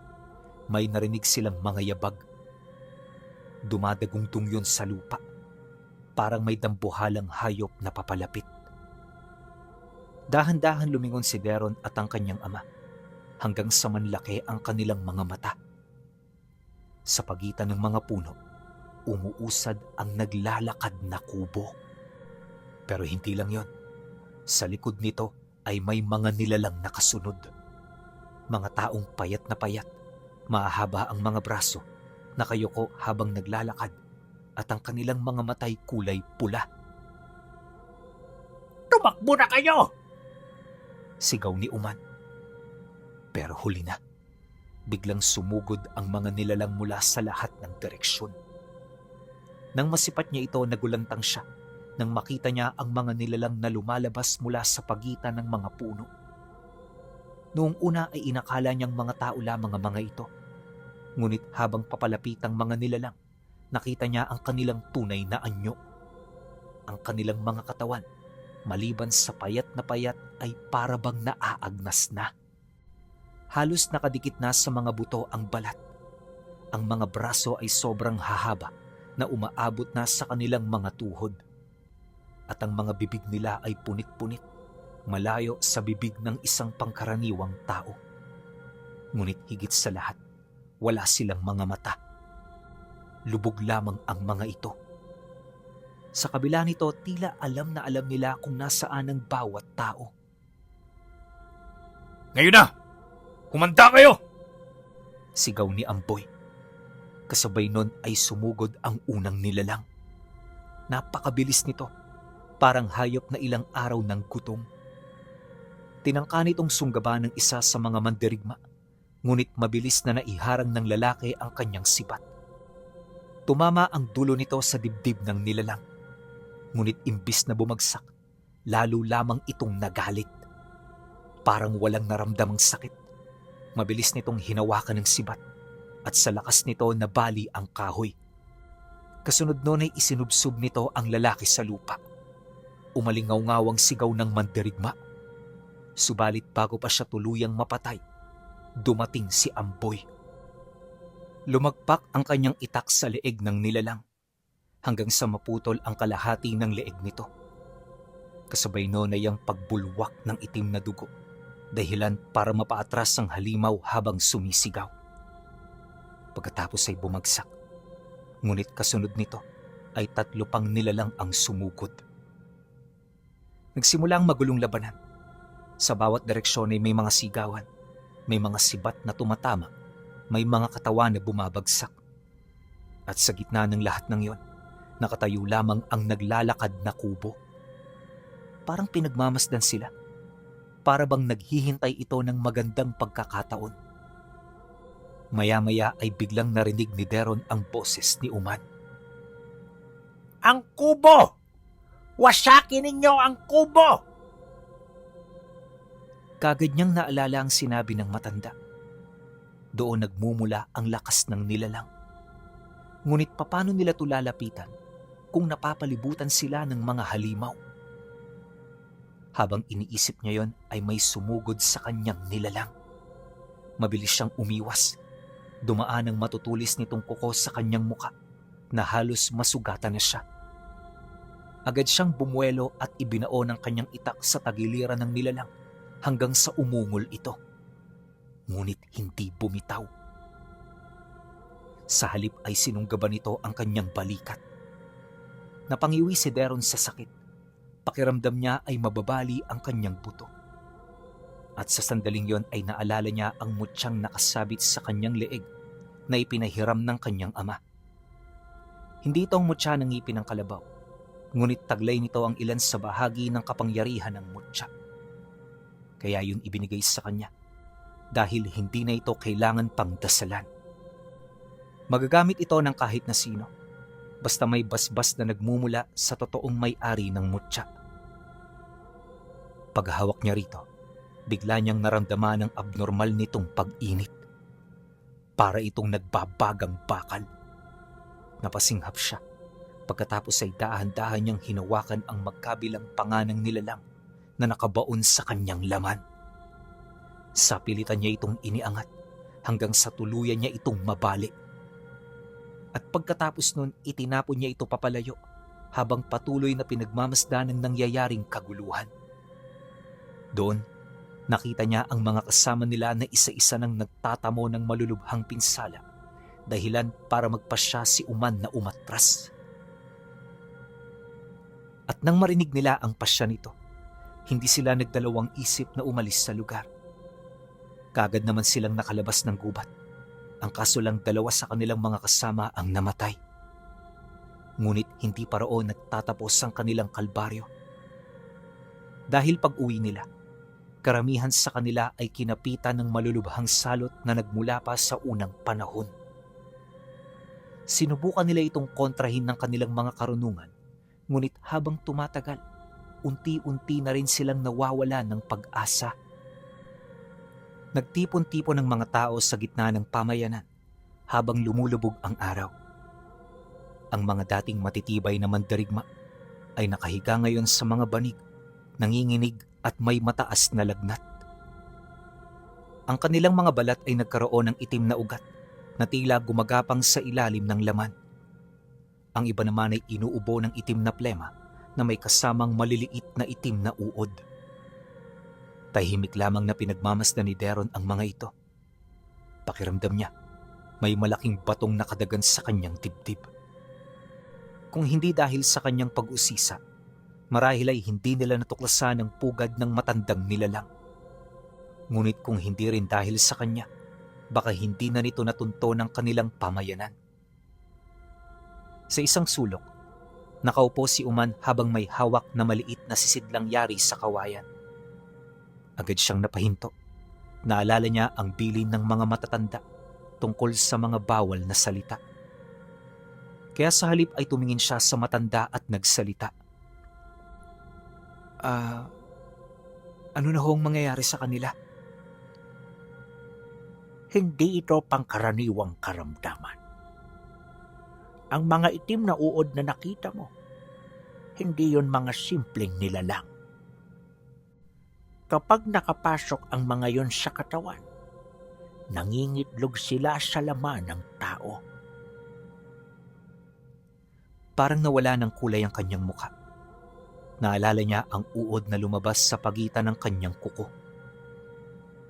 may narinig silang mga yabag. Dumadagungtong yun sa lupa, parang may dambuhalang hayop na papalapit. Dahan-dahan lumingon si Deron at ang kanyang ama, hanggang sa manlaki ang kanilang mga mata. Sa pagitan ng mga puno, umuusad ang naglalakad na kubo. Pero hindi lang yon. Sa likod nito ay may mga nilalang nakasunod. Mga taong payat na payat, mahahaba ang mga braso, nakayuko habang naglalakad, at ang kanilang mga matay kulay pula. Tumakbo na kayo! Sigaw ni Uman. Pero huli na. Biglang sumugod ang mga nilalang mula sa lahat ng direksyon. Nang masipat niya ito, nagulantang siya nang makita niya ang mga nilalang na lumalabas mula sa pagitan ng mga puno. Noong una ay inakala niyang mga tao lamang ang mga ito. Ngunit habang papalapit ang mga nilalang, nakita niya ang kanilang tunay na anyo. Ang kanilang mga katawan, maliban sa payat ay parabang naaagnas na. Halos nakadikit na sa mga buto ang balat. Ang mga braso ay sobrang hahaba na umaabot na sa kanilang mga tuhod. At ang mga bibig nila ay punit-punit, malayo sa bibig ng isang pangkaraniwang tao. Ngunit higit sa lahat, wala silang mga mata. lubog lamang ang mga ito. Sa kabila nito, tila alam na alam nila kung nasaan ang bawat tao. Ngayon na! Humanda kayo! Sigaw ni Amboy. Kasabay nun ay sumugod ang unang nilalang. Napakabilis nito, parang hayop na ilang araw ng gutom. Tinangka nitong sunggaban ng isa sa mga mandirigma, ngunit mabilis na naiharang ng lalaki ang kanyang sibat. Tumama ang dulo nito sa dibdib ng nilalang, ngunit imbis na bumagsak, lalo lamang itong nagalit. Parang walang naramdamang sakit, mabilis nitong hinawakan ng sibat at sa lakas nito nabali ang kahoy. Kasunod nun ay isinubsob nito ang lalaki sa lupa. Umalingaw-ngawang sigaw ng mandirigma. Subalit bago pa siya tuluyang mapatay, dumating si Amboy. Lumagpak ang kanyang itak sa leeg ng nilalang hanggang sa maputol ang kalahati ng leeg nito. Kasabay nun ay ang pagbulwak ng itim na dugo, dahilan para mapaatras ang halimaw habang sumisigaw. Pagkatapos ay bumagsak, ngunit kasunod nito ay 3 pang nilalang ang sumugod. Nagsimula ang magulong labanan. Sa bawat direksyon ay may mga sigawan, may mga sibat na tumatama, may mga katawan na bumabagsak. At sa gitna ng lahat ng yon, nakatayo lamang ang naglalakad na kubo. Parang pinagmamasdan sila, para bang naghihintay ito ng magandang pagkakataon. Maya-maya ay biglang narinig ni Deron ang boses ni Uman. Ang kubo! Wasakin ninyo ang kubo! Kagad niyang naalala ang sinabi ng matanda. Doon nagmumula ang lakas ng nilalang. Ngunit paano nila ito lalapitan kung napapalibutan sila ng mga halimaw? Habang iniisip niya yon ay may sumugod sa kanyang nilalang. Mabilis siyang umiwas. Dumaan ang matutulis nitong kuko sa kanyang muka na halos masugatan na siya. Agad siyang bumuelo at ibinao ng kanyang itak sa tagiliran ng nilalang hanggang sa umungol ito. Ngunit hindi bumitaw. Sa halip ay sinunggaban nito ang kanyang balikat. Napangiwi si Deron sa sakit. Pakiramdam niya ay mababali ang kanyang buto. At sa sandaling yon ay naalala niya ang mutyang nakasabit sa kanyang leeg na ipinahiram ng kanyang ama. Hindi ito ang mutya ng ngipin ng kalabaw, ngunit taglay nito ang ilan sa bahagi ng kapangyarihan ng mutya. Kaya yung ibinigay sa kanya, dahil hindi na ito kailangan pang dasalan. Magagamit ito ng kahit na sino, basta may basbas na nagmumula sa totoong may-ari ng mutya. Paghahawak niya rito, bigla niyang naramdaman ang abnormal nitong pag-init. Para itong nagbabagang bakal. Napasinghap siya. Pagkatapos ay dahan-dahan niyang hinawakan ang magkabilang panga ng nilalang na nakabaon sa kanyang laman. Sa pilitan niya itong iniangat hanggang sa tuluyan niya itong mabali. At pagkatapos nun, itinapon niya ito papalayo habang patuloy na pinagmamasdan ng nangyayaring kaguluhan. Doon, nakita niya ang mga kasama nila na isa-isa nang nagtatamo ng malulubhang pinsala, dahilan para magpasya si Uman na umatras. At nang marinig nila ang pasya nito, hindi sila nagdalawang isip na umalis sa lugar. Kagad naman silang nakalabas ng gubat. Ang kaso lang 2 sa kanilang mga kasama ang namatay. Ngunit hindi pa roon nagtatapos ang kanilang kalbaryo. Dahil pag-uwi nila, karamihan sa kanila ay kinapitan ng malulubhang salot na nagmula pa sa unang panahon. Sinubukan nila itong kontrahin ng kanilang mga karunungan, ngunit habang tumatagal, unti-unti na rin silang nawawala ng pag-asa. Nagtipon-tipon ng mga tao sa gitna ng pamayanan habang lumulubog ang araw. Ang mga dating matitibay na mandirigma ay nakahiga ngayon sa mga banig, nanginginig at may mataas na lagnat. Ang kanilang mga balat ay nagkaroon ng itim na ugat na tila gumagapang sa ilalim ng laman. Ang iba naman ay inuubo ng itim na plema na may kasamang maliliit na itim na uod. Tahimik lamang na pinagmamasdan ni Deron ang mga ito. Pakiramdam niya, May malaking batong nakadagan sa kanyang dibdib. Kung hindi dahil sa kanyang pag-usisa, marahil ay hindi nila natuklasan ang pugad ng matandang nilalang. Ngunit kung hindi rin dahil sa kanya, baka hindi na nito natunto ng kanilang pamayanan. Sa isang sulok, nakaupo si Uman habang may hawak na maliit na sisidlang yari sa kawayan. Agad siyang napahinto. Naalala niya ang bilin ng mga matatanda tungkol sa mga bawal na salita. Kaya sa halip ay tumingin siya sa matanda at nagsalita. Ano na hong mangyayari sa kanila? Hindi ito pangkaraniwang karamdaman. Ang mga itim na uod na nakita mo, hindi yon mga simpleng nilalang. Kapag nakapasok ang mga yon sa katawan, nangingitlog sila sa laman ng tao. Parang nawala ng kulay ang kanyang mukha. Naalala niya ang uod na lumabas sa pagitan ng kanyang kuko.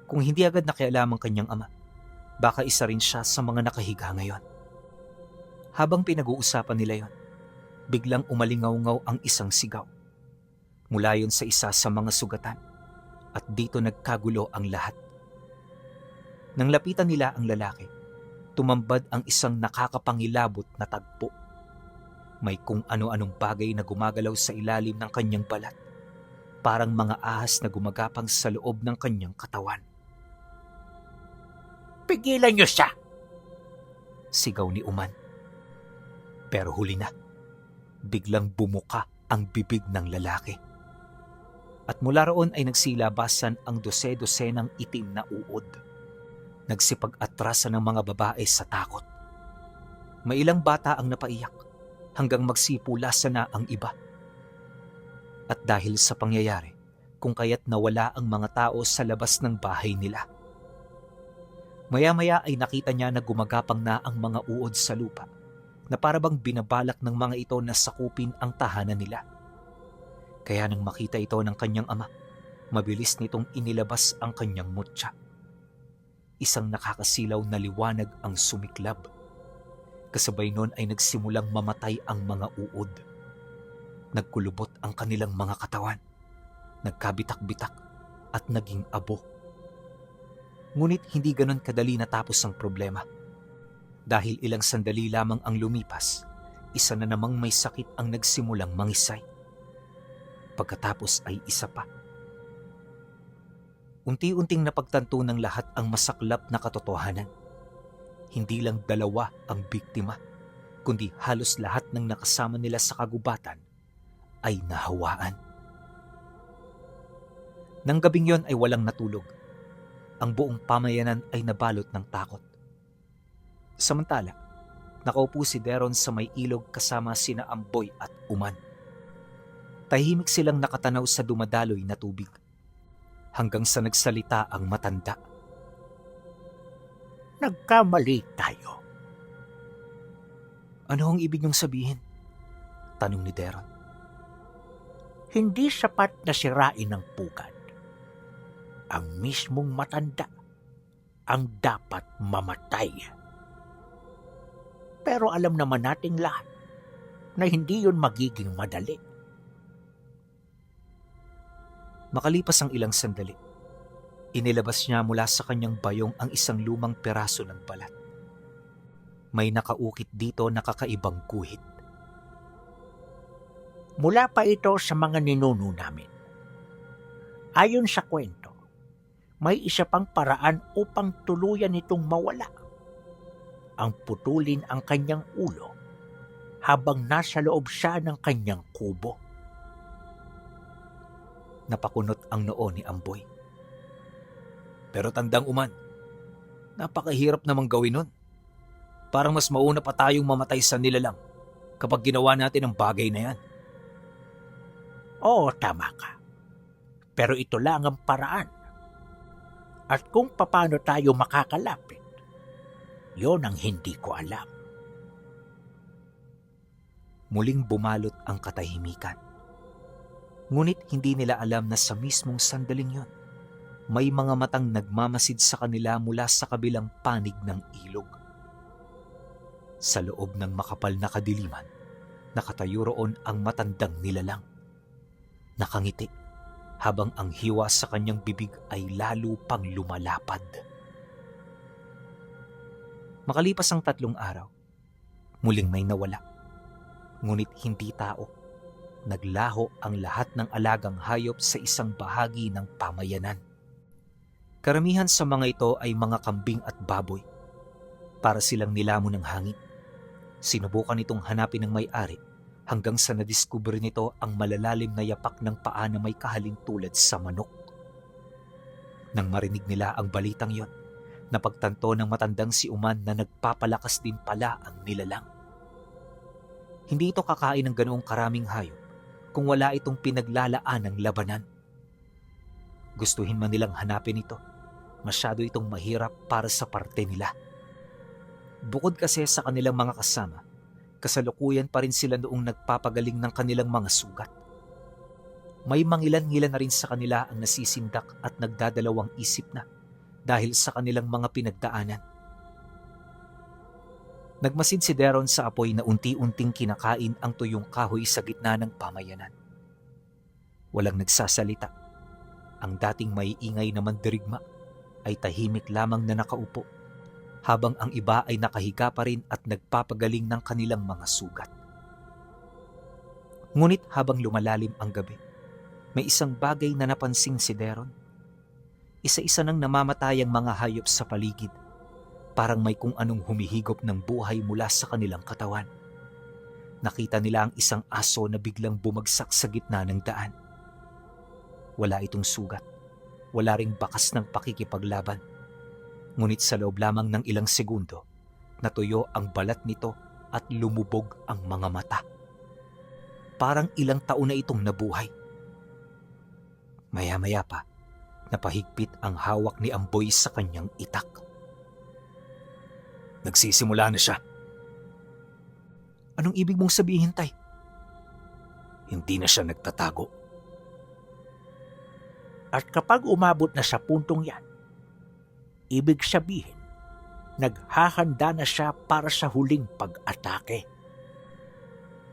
Kung hindi agad nakialam ang kanyang ama, baka isa rin siya sa mga nakahiga ngayon. Habang pinag-uusapan nila yon, biglang umalingaw-ngaw ang isang sigaw. Mula yon sa isa sa mga sugatan, at dito nagkagulo ang lahat. Nang lapitan nila ang lalaki, tumambad ang isang nakakapangilabot na tagpo. May kung ano-anong bagay na gumagalaw sa ilalim ng kanyang balat, parang mga ahas na gumagapang sa loob ng kanyang katawan. Pigilan niyo siya! Sigaw ni Uman. Pero huli na, biglang bumuka ang bibig ng lalaki. At mula roon ay nagsilabasan ang dose-dosenang itim na uod. Nagsipag-atrasan ng mga babae sa takot. May ilang bata ang napaiyak hanggang magsipulasa na ang iba. At dahil sa pangyayari, kung kaya't nawala ang mga tao sa labas ng bahay nila. Maya-maya ay nakita niya na gumagapang na ang mga uod sa lupa na parabang binabalak ng mga ito na sakupin ang tahanan nila. Kaya nang makita ito ng kanyang ama, mabilis nitong inilabas ang kanyang mutya. Isang nakakasilaw na liwanag ang sumiklab. Kasabay nun ay nagsimulang mamatay ang mga uod. Nagkulubot ang kanilang mga katawan, nagkabitak-bitak at naging abo. Ngunit hindi ganon kadali natapos ang problema. Dahil ilang sandali lamang ang lumipas, isa na namang may sakit ang nagsimulang mangisay. Pagkatapos ay isa pa. Unti-unting napagtanto ng lahat ang masaklap na katotohanan. Hindi lang dalawa ang biktima, kundi halos lahat ng nakasama nila sa kagubatan ay nahawaan. Nang gabing yon ay walang natulog. Ang buong pamayanan ay nabalot ng takot. Samantala, nakaupo si Deron sa may ilog kasama sina Amboy at Uman. Tahimik silang nakatanaw sa dumadaloy na tubig. Hanggang sa nagsalita ang matanda. Nagkamali tayo. Ano ang ibig niyong sabihin? Tanong ni Deron. Hindi sapat na sirain ang pugad. Ang mismong matanda ang dapat mamatay. Pero alam naman nating lahat na hindi yun magiging madali. Makalipas ang ilang sandali, inilabas niya mula sa kanyang bayong ang isang lumang peraso ng balat. May nakaukit dito na kakaibang guhit. Mula pa ito sa mga ninuno namin. Ayon sa kwento, may isa pang paraan upang tuluyan itong mawala. Ang putulin ang kanyang ulo habang nasa loob siya ng kanyang kubo. Napakunot ang noo ni Amboy. Pero tandang Uman, napakahirap namang gawin nun. Parang mas mauna pa tayong mamatay sa nilalang kapag ginawa natin ang bagay na yan. Oo, tama ka. Pero ito lang ang paraan. At kung paano tayo makakalapit, yon ang hindi ko alam. Muling bumalot ang katahimikan. Ngunit hindi nila alam na sa mismong sandaling yon, may mga matang nagmamasid sa kanila mula sa kabilang panig ng ilog. Sa loob ng makapal na kadiliman, nakatayo roon ang matandang nilalang. Nakangiti, habang ang hiwa sa kanyang bibig ay lalo pang lumalapad. Makalipas ang 3 araw, muling may nawala. Ngunit hindi tao. Naglaho ang lahat ng alagang hayop sa isang bahagi ng pamayanan. Karamihan sa mga ito ay mga kambing at baboy. Para silang nilamon ng hangin. Sinubukan itong hanapin ng may-ari hanggang sa nadiskubre nito ang malalalim na yapak ng paa na may kahalintulad sa manok. Nang marinig nila ang balitang yon, napagtanto ng matandang si Uman na nagpapalakas din pala ang nilalang. Hindi ito kakain ng ganoong karaming hayop kung wala itong pinaglalaan ng labanan. Gustuhin man nilang hanapin ito, masyado itong mahirap para sa parte nila. Bukod kasi sa kanilang mga kasama, kasalukuyan pa rin sila noong nagpapagaling ng kanilang mga sugat. May mangilan-ngilan na rin sa kanila ang nasisindak at nagdadalawang isip na dahil sa kanilang mga pinagdaanan. Nagmasid si Deron sa apoy na unti-unting kinakain ang tuyong kahoy sa gitna ng pamayanan. Walang nagsasalita. Ang dating maiingay na mandirigma ay tahimik lamang na nakaupo, habang ang iba ay nakahiga pa rin at nagpapagaling ng kanilang mga sugat. Ngunit habang lumalalim ang gabi, may isang bagay na napansin si Deron. Isa-isa nang namamatay ang mga hayop sa paligid, parang may kung anong humihigop ng buhay mula sa kanilang katawan. Nakita nila ang isang aso na biglang bumagsak sa gitna ng daan. Wala itong sugat, wala ring bakas ng pakikipaglaban. Ngunit sa loob lamang ng ilang segundo, natuyo ang balat nito at lumubog ang mga mata. Parang ilang taon na itong nabuhay. Maya-maya pa, napahigpit ang hawak ni Amboy sa kanyang itak. Nagsisimula na siya. Anong ibig mong sabihin, Tay? Hindi na siya nagtatago. At kapag umabot na sa puntong yan, ibig sabihin, naghahanda na siya para sa huling pag-atake.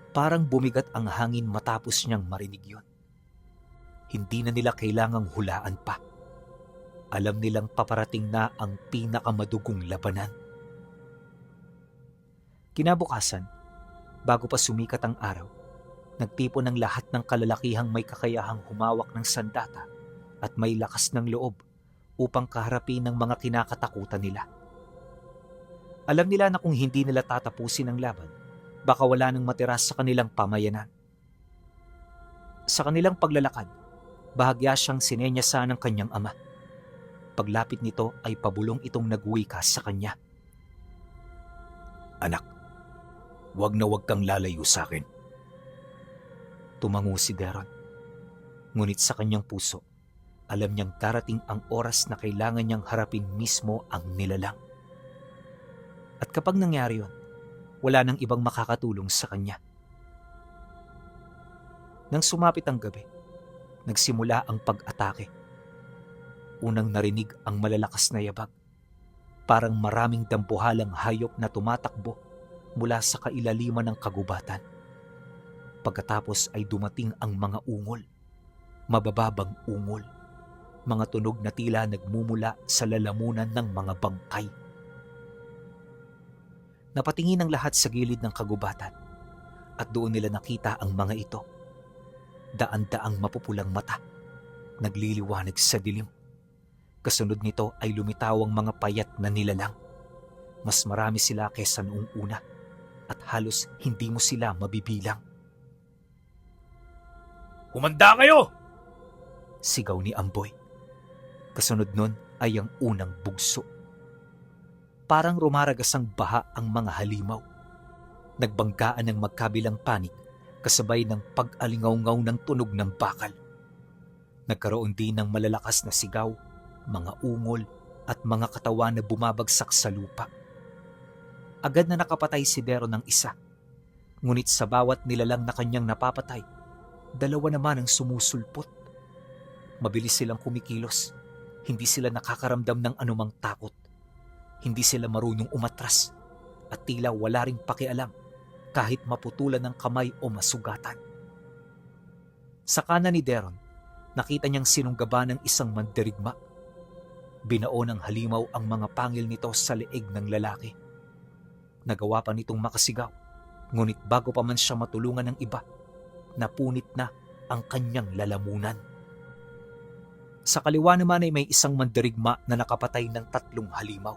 Parang bumigat ang hangin matapos niyang marinig yon. Hindi na nila kailangang hulaan pa. Alam nilang paparating na ang pinakamadugong labanan. Kinabukasan, bago pa sumikat ang araw, nagtipon ng lahat ng kalalakihang may kakayahang humawak ng sandata at may lakas ng loob upang kaharapin ng mga kinakatakutan nila. Alam nila na kung hindi nila tatapusin ang laban, baka wala nang matira sa kanilang pamayanan. Sa kanilang paglalakad, bahagya siyang sinenyasa ng kanyang ama. Paglapit nito ay pabulong itong nagwika sa kanya. Anak, wag na wag kang lalayo sa akin. Tumango si Deron. Ngunit sa kanyang puso, alam niyang darating ang oras na kailangan niyang harapin mismo ang nilalang. At kapag nangyari yon, wala nang ibang makakatulong sa kanya. Nang sumapit ang gabi, nagsimula ang pag-atake. Unang narinig ang malalakas na yabag. Parang maraming dambuhalang hayop na tumatakbo mula sa kailaliman ng kagubatan. Pagkatapos ay dumating ang mga ungol, mabababang ungol, mga tunog na tila nagmumula sa lalamunan ng mga bangkay. Napatingin ang lahat sa gilid ng kagubatan at doon nila nakita ang mga ito. Daan-daang mapupulang mata, nagliliwanag sa dilim. Kasunod nito ay lumitaw ang mga payat na nilalang. Mas marami sila kaysa noong una at halos hindi mo sila mabibilang. Humanda kayo! Sigaw ni Amboy. Kasunod nun ay ang unang bugso. Parang rumaragas ang baha ang mga halimaw. Nagbanggaan ng magkabilang panig kasabay ng pag-alingaw-ngaw ng tunog ng bakal. Nagkaroon din ng malalakas na sigaw, mga ungol at mga katawan na bumabagsak sa lupa. Agad na nakapatay si Dero ng isa. Ngunit sa bawat nilalang na kanyang napapatay, dalawa naman ang sumusulpot. Mabilis silang kumikilos. Hindi sila nakakaramdam ng anumang takot. Hindi sila marunong umatras at tila wala ring pakialam kahit maputulan ng kamay o masugatan. Sa kanan ni Deron, nakita niyang sinunggaban ng isang mandirigma. Binao ng halimaw ang mga pangil nito sa leeg ng lalaki. Nagawa pa nitong makasigaw, ngunit bago pa man siya matulungan ng iba, napunit na ang kanyang lalamunan. Sa kaliwa naman ay may isang mandirigma na nakapatay ng 3 halimaw.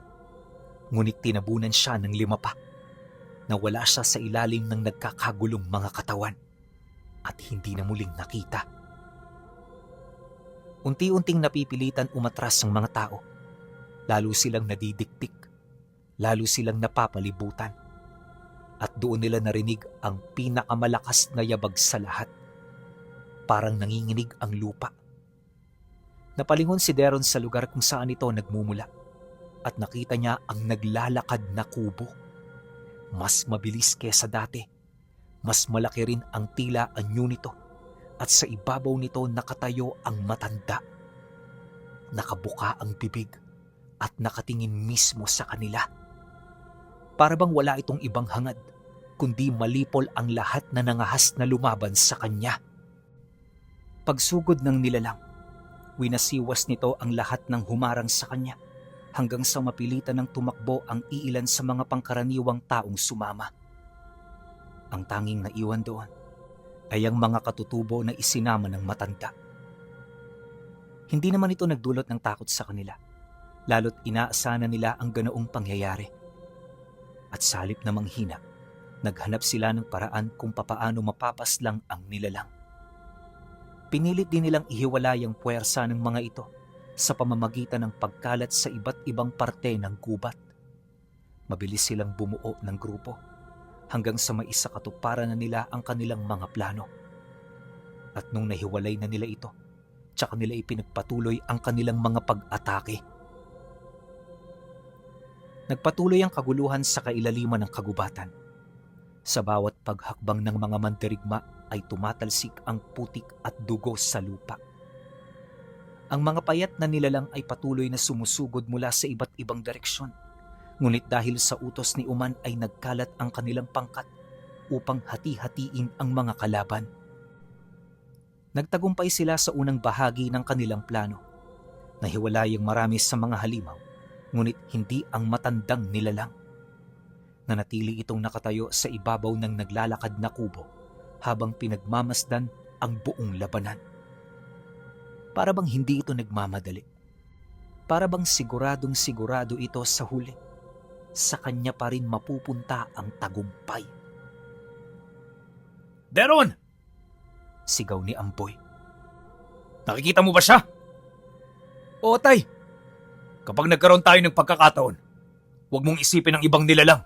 Ngunit tinabunan siya ng 5 pa. Nawala siya sa ilalim ng nagkakagulong mga katawan at hindi na muling nakita. Unti-unting napipilitan umatras ang mga tao. Lalo silang nadidiktik, lalo silang napapalibutan. At doon nila narinig ang pinakamalakas na yabag sa lahat. Parang nanginginig ang lupa. Napalingon si Deron sa lugar kung saan ito nagmumula at nakita niya ang naglalakad na kubo. Mas mabilis kesa dati. Mas malaki rin ang tila anyo nito at sa ibabaw nito nakatayo ang matanda. Nakabuka ang bibig at nakatingin mismo sa kanila. Para bang wala itong ibang hangad, kundi malipol ang lahat na nangahas na lumaban sa kanya. Pagsugod ng nilalang, winasiwas nito ang lahat ng humarang sa kanya hanggang sa mapilitan ng tumakbo ang iilan sa mga pangkaraniwang taong sumama. Ang tanging naiwan doon ay ang mga katutubo na isinama ng matanda. Hindi naman ito nagdulot ng takot sa kanila, lalo't inaasahan nila ang ganoong pangyayari. At sa halip na manghina, naghanap sila ng paraan kung papaano mapapaslang ang nilalang. Pinilit din nilang ihiwalay ang puwersa ng mga ito sa pamamagitan ng pagkalat sa iba't ibang parte ng gubat. Mabilis silang bumuo ng grupo hanggang sa maisakatuparan na nila ang kanilang mga plano. At nung nahiwalay na nila ito, tsaka nila ipinagpatuloy ang kanilang mga pag-atake. Nagpatuloy ang kaguluhan sa kailaliman ng kagubatan. Sa bawat paghakbang ng mga mandirigma ay tumatalsik ang putik at dugo sa lupa. Ang mga payat na nilalang ay patuloy na sumusugod mula sa iba't ibang direksyon. Ngunit dahil sa utos ni Uman ay nagkalat ang kanilang pangkat upang hati-hatiin ang mga kalaban. Nagtagumpay sila sa unang bahagi ng kanilang plano. Nahiwalay ang marami sa mga halimaw, ngunit hindi ang matandang nilalang. Nanatili itong nakatayo sa ibabaw ng naglalakad na kubo habang pinagmamasdan ang buong labanan. Para bang hindi ito nagmamadali. Para bang siguradong sigurado ito sa huli. Sa kanya pa rin mapupunta ang tagumpay. Deron! Sigaw ni Amboy. Nakikita mo ba siya? Oo, tay. Kapag nagkaroon tayo ng pagkakataon, huwag mong isipin ang ibang nilalang.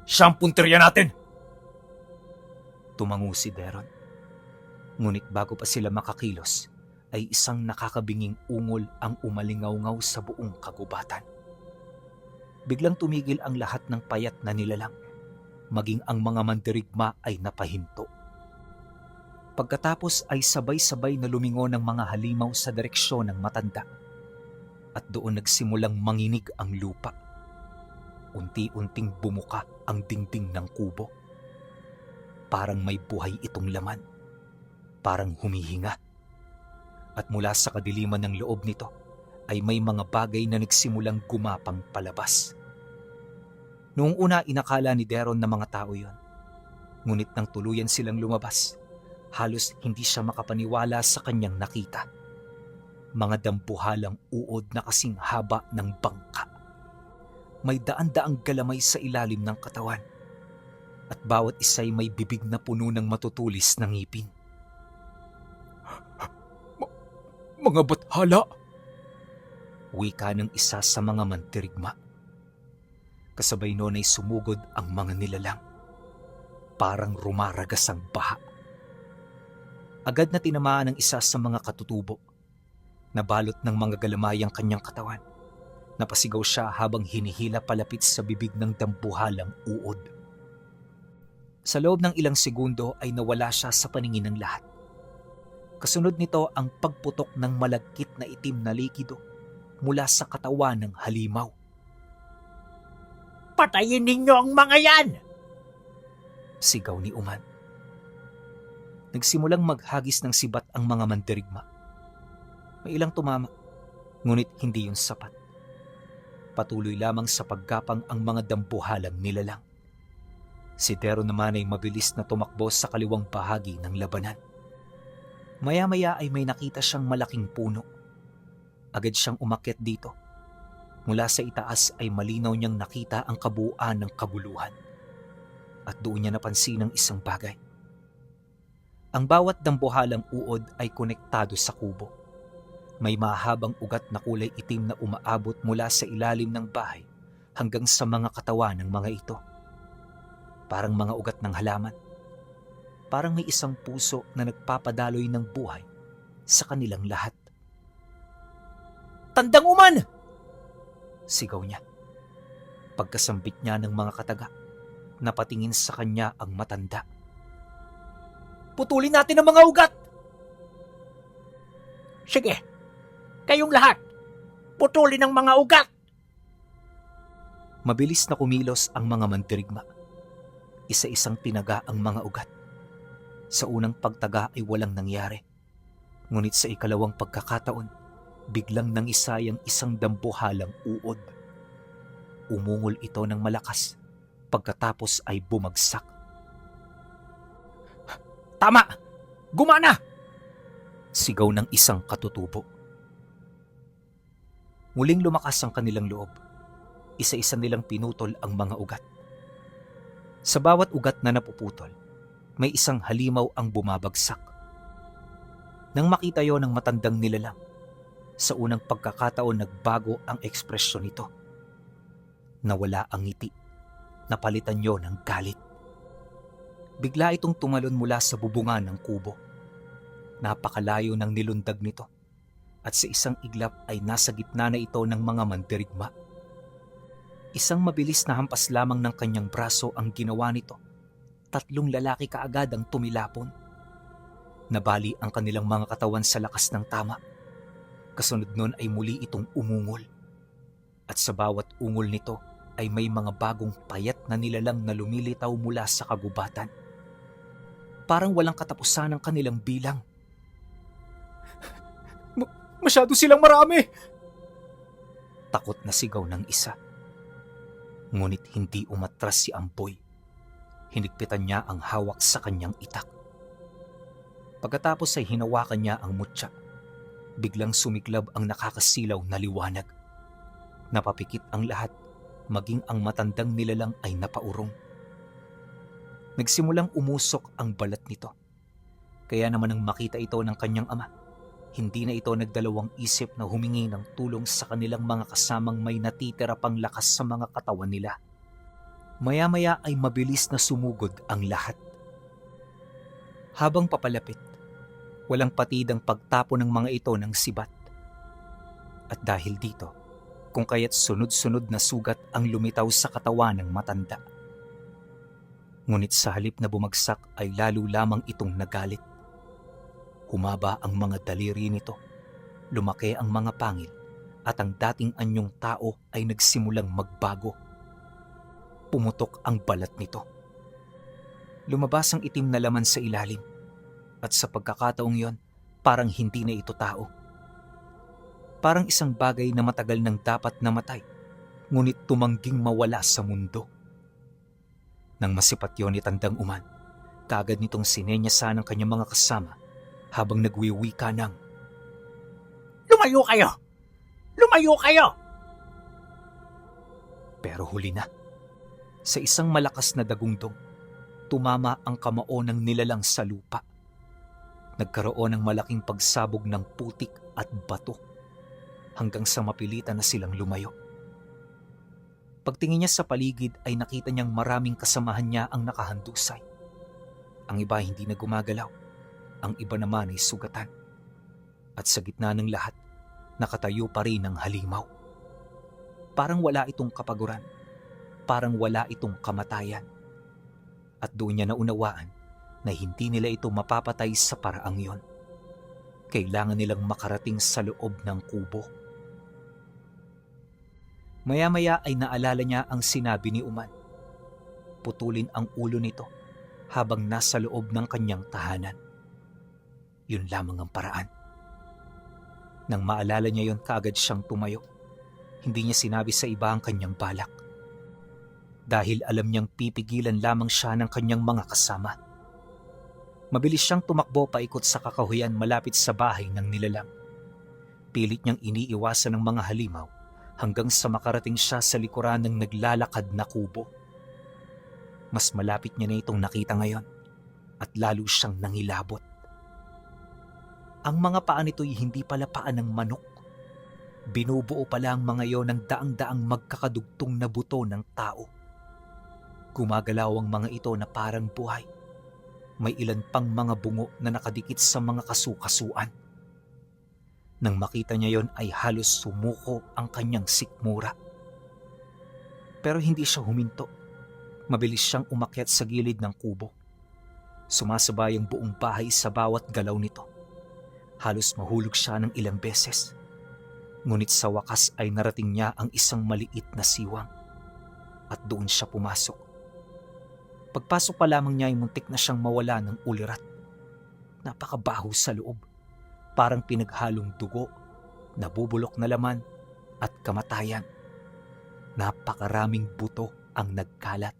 Siya ang punteriya natin. Tumango si Deron. Ngunit bago pa sila makakilos, ay isang nakakabinging ungol ang umalingaw-ngaw sa buong kagubatan. Biglang tumigil ang lahat ng payat na nilalang, maging ang mga mandirigma ay napahinto. Pagkatapos ay sabay-sabay na lumingon ng mga halimaw sa direksyon ng matanda at doon nagsimulang manginig ang lupa. Unti-unting bumuka ang dingding ng kubo. Parang may buhay itong laman, parang humihinga. At mula sa kadiliman ng loob nito ay may mga bagay na nagsimulang gumapang palabas. Noong una inakala ni Deron na mga tao yon. Ngunit nang tuluyan silang lumabas, halos hindi siya makapaniwala sa kanyang nakita. Mga dampuhalang uod na kasing haba ng bangka. May daan-daang galamay sa ilalim ng katawan. At bawat isa'y may bibig na puno ng matutulis na ngipin. Mga bathala! Wika ng isa sa mga mandirigma. Kasabay noon ay sumugod ang mga nilalang. Parang rumaragas ang baha. Agad na tinamaan ng isa sa mga katutubo. Nabalot ng mga galamay ang kanyang katawan. Napasigaw siya habang hinihila palapit sa bibig ng dambuhalang uod. Sa loob ng ilang segundo ay nawala siya sa paningin ng lahat. Kasunod nito ang pagputok ng malagkit na itim na likido mula sa katawan ng halimaw. Patayin ninyo ang mga yan! Sigaw ni Uman. Nagsimulang maghagis ng sibat ang mga mandirigma. May ilang tumama, ngunit hindi yun sapat. Patuloy lamang sa paggapang ang mga dambuhalang nilalang. Si Dero naman ay mabilis na tumakbo sa kaliwang bahagi ng labanan. Maya-maya ay may nakita siyang malaking puno. Agad siyang umakyat dito. Mula sa itaas ay malinaw niyang nakita ang kabuuan ng kaguluhan. At doon niya napansin ang isang bagay. Ang bawat dambuhalang uod ay konektado sa kubo. May mahabang ugat na kulay itim na umaabot mula sa ilalim ng bahay hanggang sa mga katawan ng mga ito. Parang mga ugat ng halaman. Parang may isang puso na nagpapadaloy ng buhay sa kanilang lahat. "Tandang Uman!" sigaw niya. Pagkasambit niya ng mga kataga, napatingin sa kanya ang matanda. "Putulin natin ang mga ugat!" Sige, kayong lahat, putulin ang mga ugat! Mabilis na kumilos ang mga mandirigma. Isa-isang tinaga ang mga ugat. Sa unang pagtaga ay walang nangyari. Ngunit sa ikalawang pagkakataon, biglang nangisayang isang dambuhalang uod. Umungol ito ng malakas, pagkatapos ay bumagsak. Tama! Gumana! Sigaw ng isang katutubo. Muling lumakas ang kanilang loob. Isa-isa nilang pinutol ang mga ugat. Sa bawat ugat na napuputol, may isang halimaw ang bumabagsak. Nang makita yon ng matandang nilalang, sa unang pagkakataon nagbago ang ekspresyon nito. Nawala ang ngiti, napalitan yon ng galit. Bigla itong tumalon mula sa bubungan ng kubo. Napakalayo ng nilundag nito at sa isang iglap ay nasa gitna na ito ng mga mandirigma. Isang mabilis na hampas lamang ng kanyang braso ang ginawa nito. 3 lalaki kaagad ang tumilapon. Nabali ang kanilang mga katawan sa lakas ng tama. Kasunod nun ay muli itong umungol. At sa bawat ungol nito ay may mga bagong payat na nilalang na lumilitaw mula sa kagubatan. Parang walang katapusan ang kanilang bilang. Masyado silang marami! Takot na sigaw ng isa. Ngunit hindi umatras si Ampoy. Hinigpitan niya ang hawak sa kanyang itak. Pagkatapos ay hinawakan niya ang mutya. Biglang sumiklab ang nakakasilaw na liwanag. Napapikit ang lahat, maging ang matandang nilalang ay napaurong. Nagsimulang umusok ang balat nito. Kaya naman nang makita ito ng kanyang ama, hindi na ito nagdalawang isip na humingi ng tulong sa kanilang mga kasamang may natitira pang lakas sa mga katawan nila. Maya-maya ay mabilis na sumugod ang lahat. Habang papalapit, walang patid ang pagtapo ng mga ito ng sibat. At dahil dito, kung kaya't sunod-sunod na sugat ang lumitaw sa katawan ng matanda. Ngunit sa halip na bumagsak ay lalo lamang itong nagalit. Humaba ang mga daliri nito, lumaki ang mga pangil, at ang dating anyong tao ay nagsimulang magbago. Pumutok ang balat nito. Lumabas ang itim na laman sa ilalim, at sa pagkakataong yon, parang hindi na ito tao. Parang isang bagay na matagal nang dapat namatay, ngunit tumangging mawala sa mundo. Nang masipat yon ni Tandang Uman, kaagad nitong sinenyasan ng kanyang mga kasama habang nagwiwika ng, Lumayo kayo! Lumayo kayo! pero huli na. Sa isang malakas na dagundong, tumama ang kamao ng nilalang sa lupa. Nagkaroon ng malaking pagsabog ng putik at bato hanggang sa mapilitan na silang lumayo. Pagtingin niya sa paligid ay nakita niyang maraming kasamahan niya ang nakahandusay. Ang iba hindi na gumagalaw. Ang iba naman ay sugatan. At sa gitna ng lahat, nakatayo pa rin ang halimaw. Parang wala itong kapaguran. Parang wala itong kamatayan. At doon niya naunawaan na hindi nila ito mapapatay sa paraang yon. Kailangan nilang makarating sa loob ng kubo. Maya-maya ay naalala niya ang sinabi ni Uman. Putulin ang ulo nito habang nasa loob ng kanyang tahanan. Yun lamang ang paraan. Nang maalala niya yon, kaagad siyang tumayo. Hindi niya sinabi sa iba ang kanyang balak. Dahil alam niyang pipigilan lamang siya ng kanyang mga kasama. Mabilis siyang tumakbo paikot sa kakahuyan malapit sa bahay ng nilalang. Pilit niyang iniiwasan ng mga halimaw hanggang sa makarating siya sa likuran ng naglalakad na kubo. Mas malapit niya na itong nakita ngayon at lalo siyang nangilabot. Ang mga paa nito'y hindi pala paa ng manok. Binubuo pala ang mga iyon ng daang-daang magkakadugtong na buto ng tao. Gumagalaw ang mga ito na parang buhay. May ilan pang mga bungo na nakadikit sa mga kasukasuan. Nang makita niya yon ay halos sumuko ang kanyang sikmura. Pero hindi siya huminto. Mabilis siyang umakyat sa gilid ng kubo. Sumasabay ang buong bahay sa bawat galaw nito. Halos mahulog siya ng ilang beses. Ngunit sa wakas ay narating niya ang isang maliit na siwang. At doon siya pumasok. Pagpasok pa lamang niya ay muntik na siyang mawala ng ulirat. Napakabaho sa loob. Parang pinaghalong dugo, nabubulok na laman at kamatayan. Napakaraming buto ang nagkalat.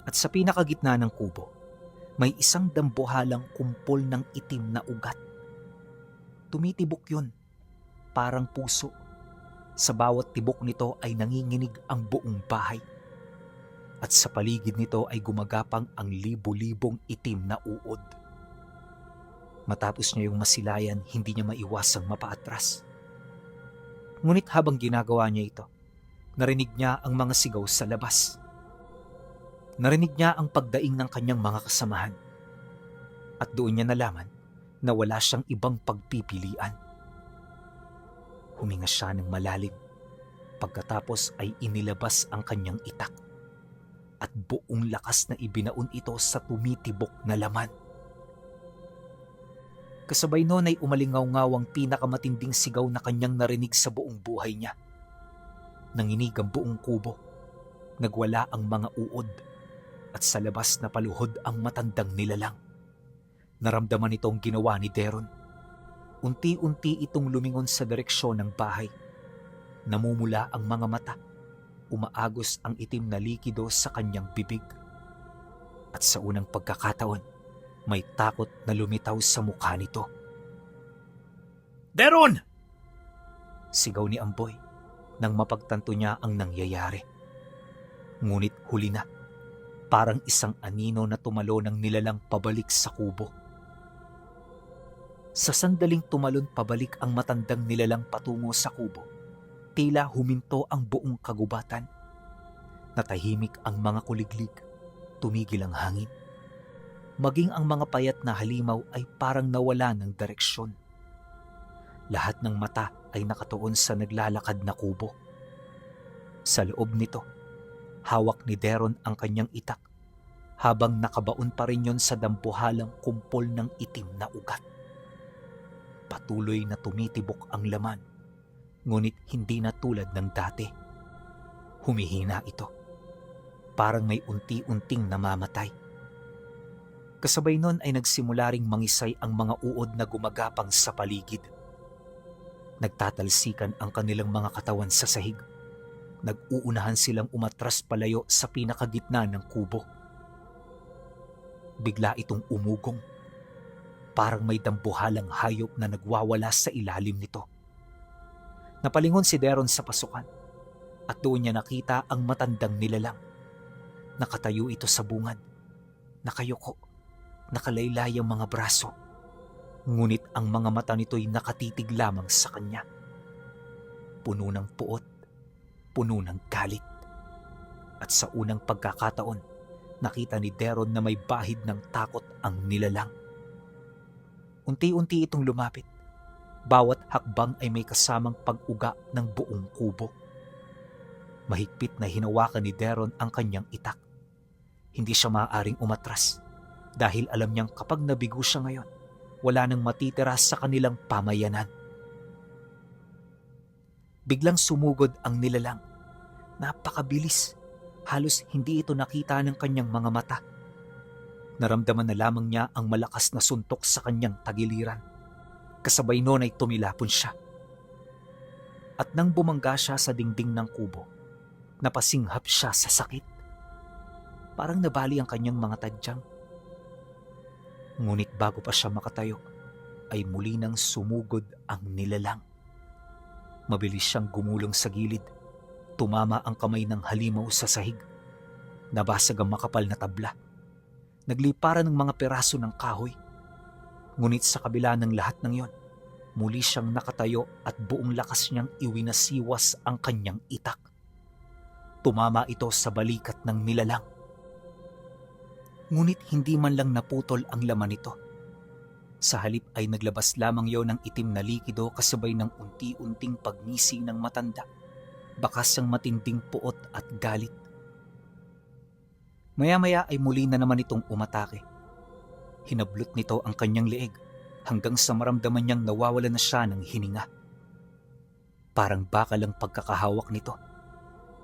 At sa pinakagitna ng kubo, may isang dambuhalang kumpol ng itim na ugat. Tumitibok yun, parang puso. Sa bawat tibok nito ay nanginginig ang buong bahay. At sa paligid nito ay gumagapang ang libo-libong itim na uod. Matapos niya yung masilayan, hindi niya maiwasang mapaatras. Ngunit habang ginagawa niya ito, narinig niya ang mga sigaw sa labas. Narinig niya ang pagdaing ng kanyang mga kasamahan. At doon niya nalaman na wala siyang ibang pagpipilian. Huminga siya ng malalim. Pagkatapos ay inilabas ang kanyang itak. At buong lakas na ibinaon ito sa tumitibok na laman. Kasabay noon ay umalingaw-ngaw ang pinakamatinding sigaw na kanyang narinig sa buong buhay niya. Nanginig ang buong kubo. Nagwala ang mga uod. At sa labas na paluhod ang matandang nilalang. Naramdaman itong ginawa ni Deron. Unti-unti itong lumingon sa direksyon ng bahay. Namumula ang mga mata. Umaagos ang itim na likido sa kanyang bibig. At sa unang pagkakataon, may takot na lumitaw sa mukha nito. Deron! Sigaw ni Amboy nang mapagtanto niya ang nangyayari. Ngunit huli na, parang isang anino na tumalo ng nilalang pabalik sa kubo. Sa sandaling tumalon pabalik ang matandang nilalang patungo sa kubo, tila huminto ang buong kagubatan. Natahimik ang mga kuliglig, tumigil ang hangin. Maging ang mga payat na halimaw ay parang nawala ng direksyon. Lahat ng mata ay nakatuon sa naglalakad na kubo. Sa loob nito, hawak ni Deron ang kanyang itak habang nakabaon pa rin yon sa dambuhalang kumpol ng itim na ugat. Patuloy na tumitibok ang laman, ngunit hindi na tulad ng dati. Humihina ito. Parang may unti-unting namamatay. Kasabay nun ay nagsimula ring mangisay ang mga uod na gumagapang sa paligid. Nagtatalsikan ang kanilang mga katawan sa sahig. Nag-uunahan silang umatras palayo sa pinakagitna ng kubo. Bigla itong umugong. Parang may dambuhalang hayop na nagwawala sa ilalim nito. Napalingon si Deron sa pasukan at doon niya nakita ang matandang nilalang. Nakatayo ito sa bungad. Nakayuko. Nakalaylay ang mga braso. Ngunit ang mga mata nito'y nakatitig lamang sa kanya. Puno ng puot. Puno ng galit. At sa unang pagkakataon, nakita ni Deron na may bahid ng takot ang nilalang. Unti-unti itong lumapit. Bawat hakbang ay may kasamang pag-uga ng buong kubo. Mahigpit na hinawakan ni Deron ang kanyang itak. Hindi siya maaaring umatras dahil alam niyang kapag nabigo siya ngayon, wala nang matitira sa kanilang pamayanan. Biglang sumugod ang nilalang. Napakabilis. Halos hindi ito nakita ng kanyang mga mata. Naramdaman na lamang niya ang malakas na suntok sa kanyang tagiliran. Kasabay noon ay tumilapon siya. At nang bumangga siya sa dingding ng kubo, napasinghap siya sa sakit. Parang nabali ang kanyang mga tadyang. Ngunit bago pa siya makatayo, ay muli nang sumugod ang nilalang. Mabilis siyang gumulong sa gilid. Tumama ang kamay ng halimaw sa sahig. Nabasag ang makapal na tabla. Nagliparan ng mga peraso ng kahoy. Ngunit sa kabila ng lahat ng iyon, muli siyang nakatayo at buong lakas niyang iwinasiwas ang kanyang itak. Tumama ito sa balikat ng nilalang. Ngunit hindi man lang naputol ang laman nito. Sa halip ay naglabas lamang yon ng itim na likido kasabay ng unti-unting pagngisi ng matanda. Bakas ang matinding puot at galit. Maya-maya ay muli na naman itong umatake. Hinablot nito ang kanyang leeg hanggang sa maramdaman niyang nawawala na siya ng hininga. Parang bakal ang pagkakahawak nito.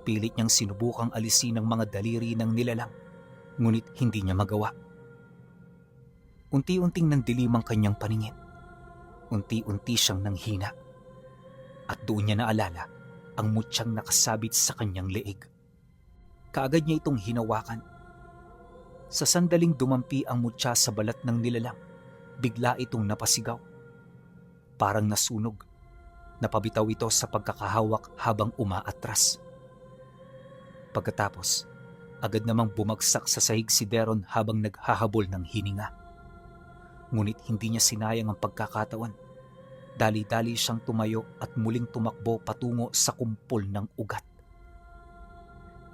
Pilit niyang sinubukang alisin ang mga daliri ng nilalang, ngunit hindi niya magawa. Unti-unting nandilim ang kanyang paningin. Unti-unti siyang nanghina. At doon niya naalala ang mutyang nakasabit sa kanyang leeg. Kaagad niya itong hinawakan. Sa sandaling dumampi ang mutya sa balat ng nilalang, bigla itong napasigaw. Parang nasunog. Napabitaw ito sa pagkakahawak habang umaatras. Pagkatapos, agad namang bumagsak sa sahig si Deron habang naghahabol ng hininga. Ngunit hindi niya sinayang ang pagkakataon. Dali-dali siyang tumayo at muling tumakbo patungo sa kumpol ng ugat.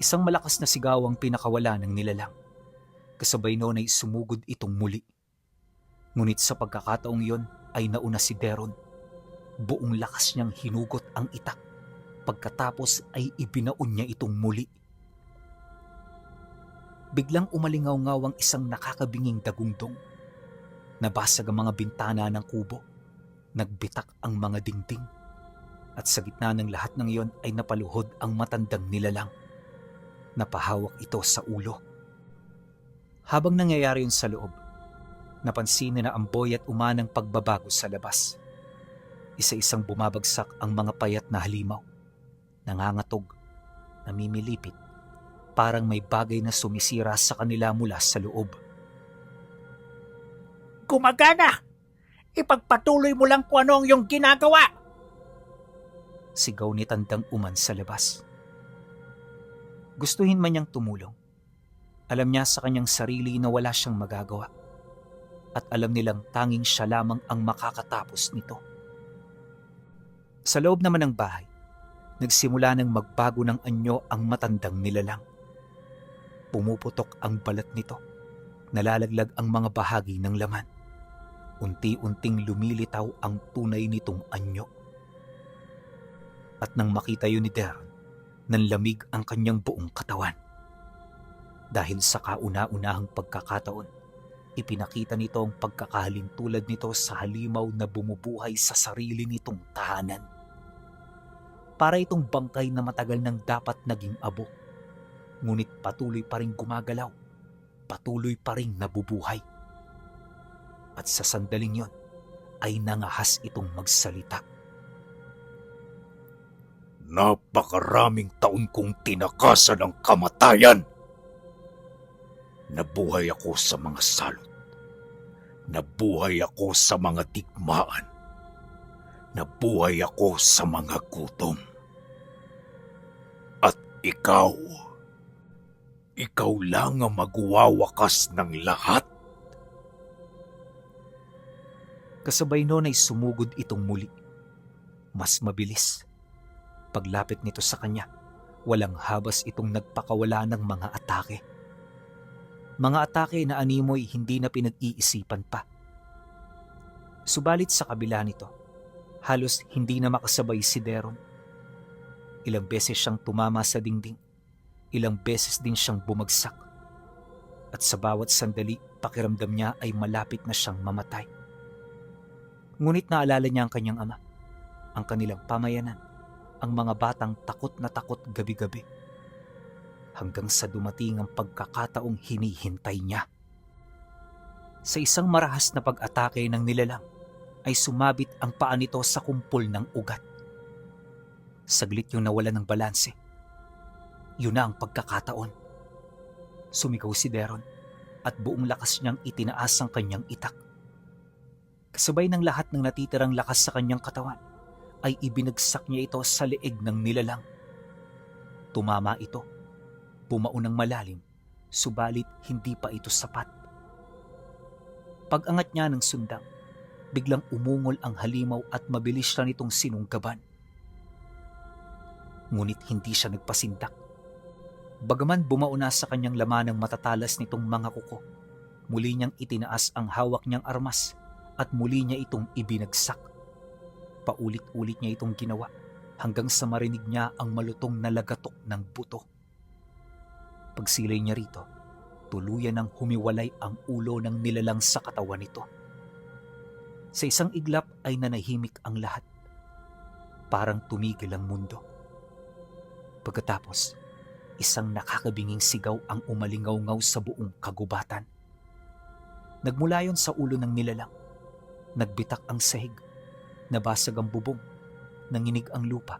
Isang malakas na sigaw ang pinakawala ng nilalang. Kasabay noon ay sumugod itong muli. Ngunit sa pagkakataong yon ay nauna si Deron. Buong lakas niyang hinugot ang itak. Pagkatapos ay ibinaon niya itong muli. Biglang umalingaw-ngaw ang isang nakakabinging dagundong. Nabasag ang mga bintana ng kubo. Nagbitak ang mga dingding. At sa gitna ng lahat ng iyon ay napaluhod ang matandang nilalang. Napahawak ito sa ulo. Habang nangyayari yun sa loob, napansin na Amboy at umanang pagbabago sa labas. Isa-isang bumabagsak ang mga payat na halimaw. Nangangatog, namimilipit, parang may bagay na sumisira sa kanila mula sa loob. Gumagana! Ipagpatuloy mo lang kung ano ang iyong ginagawa! Sigaw ni Tandang Uman sa labas. Gustuhin man niyang tumulong. Alam niya sa kanyang sarili na wala siyang magagawa. At alam nilang tanging siya lamang ang makakatapos nito. Sa loob naman ng bahay, nagsimula ng magbago ng anyo ang matandang nilalang. Pumuputok ang balat nito. Nalalaglag ang mga bahagi ng laman. Unti-unting lumilitaw ang tunay nitong anyo. At nang makita yun ni Deron, nanlamig ang kanyang buong katawan. Dahil sa kauna-unahang pagkakataon, ipinakita nito ang pagkakahalintulad nito sa halimaw na bumubuhay sa sarili nitong tahanan. Para itong bangkay na matagal nang dapat naging abo, ngunit patuloy pa rin gumagalaw, patuloy pa rin nabubuhay. At sa sandaling yon ay nangahas itong magsalita. Napakaraming taon kong tinakasan ang kamatayan. Nabuhay ako sa mga salot. Nabuhay ako sa mga digmaan. Nabuhay ako sa mga gutom. At ikaw lang ang magwawakas ng lahat. Kasabay noon ay sumugod itong muli. Mas mabilis. Paglapit nito sa kanya, walang habas itong nagpakawala ng mga atake. Mga atake na animoy hindi na pinag-iisipan pa. Subalit sa kabila nito, halos hindi na makasabay si Deron. Ilang beses siyang tumama sa dingding, ilang beses din siyang bumagsak. At sa bawat sandali, pakiramdam niya ay malapit na siyang mamatay. Ngunit naalala niya ang kanyang ama, ang kanilang pamayanan, ang mga batang takot na takot gabi-gabi. Hanggang sa dumating ang pagkakataong hinihintay niya. Sa isang marahas na pag-atake ng nilalang, ay sumabit ang paa nito sa kumpol ng ugat. Saglit yung nawala ng balanse. Yun na ang pagkakataon. Sumigaw si Deron at buong lakas niyang itinaas ang kanyang itak. Kasabay ng lahat ng natitirang lakas sa kanyang katawan, ay ibinagsak niya ito sa leeg ng nilalang. Tumama ito. Bumaon ng malalim, subalit hindi pa ito sapat. Pag-angat niya ng sundang, biglang umungol ang halimaw at mabilis siya nitong sinunggaban. Ngunit hindi siya nagpasindak. Bagaman bumauna sa kanyang lamanang matatalas nitong mga kuko, muli niyang itinaas ang hawak niyang armas at muli niya itong ibinagsak. Paulit-ulit niya itong ginawa hanggang sa marinig niya ang malutong na lagatok ng buto. Pagsilay niya rito, tuluyan ng humiwalay ang ulo ng nilalang sa katawan nito. Sa isang iglap ay nanahimik ang lahat. Parang tumigil ang mundo. Pagkatapos, isang nakakabinging sigaw ang umalingaw-ngaw sa buong kagubatan. Nagmula yon sa ulo ng nilalang. Nagbitak ang sahig, nabasag ang bubong, nanginig ang lupa,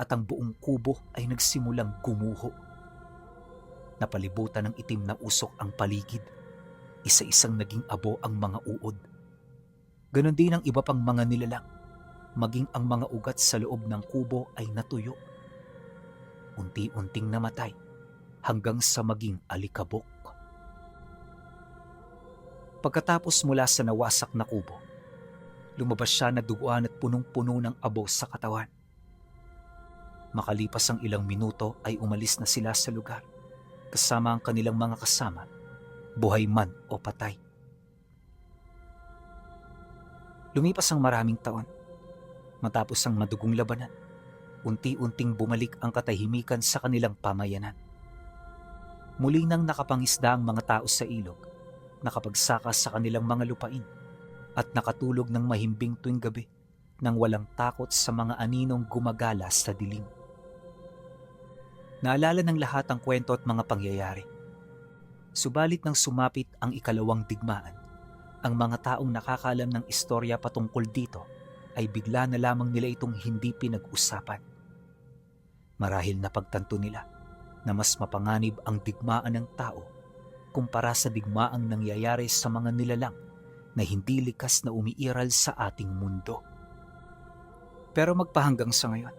at ang buong kubo ay nagsimulang gumuho. Napalibutan ng itim na usok ang paligid. Isa-isang naging abo ang mga uod. Ganon din ang iba pang mga nilalang. Maging ang mga ugat sa loob ng kubo ay natuyo. Unti-unting namatay hanggang sa maging alikabok. Pagkatapos mula sa nawasak na kubo, lumabas siya na duguan at punong-puno ng abo sa katawan. Makalipas ang ilang minuto ay umalis na sila sa lugar. Kasama ang kanilang mga kasama, buhay man o patay. Lumipas ang maraming taon. Matapos ang madugong labanan, unti-unting bumalik ang katahimikan sa kanilang pamayanan. Muli nang nakapangisda ang mga tao sa ilog, nakapagsaka sa kanilang mga lupain, at nakatulog ng mahimbing tuwing gabi nang walang takot sa mga aninong gumagala sa dilim. Naalala ng lahat ang kwento at mga pangyayari. Subalit nang sumapit ang ikalawang digmaan, ang mga taong nakakaalam ng istorya patungkol dito ay bigla na lamang nila itong hindi pinag-usapan. Marahil napagtanto nila na mas mapanganib ang digmaan ng tao kumpara sa digmaang nangyayari sa mga nilalang na hindi likas na umiiral sa ating mundo. Pero magpahanggang sa ngayon,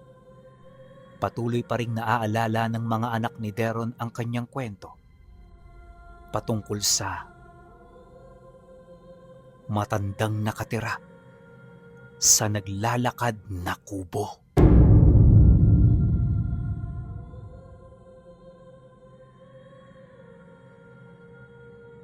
patuloy pa ring naaalala ng mga anak ni Deron ang kanyang kwento patungkol sa matandang nakatira sa naglalakad na kubo.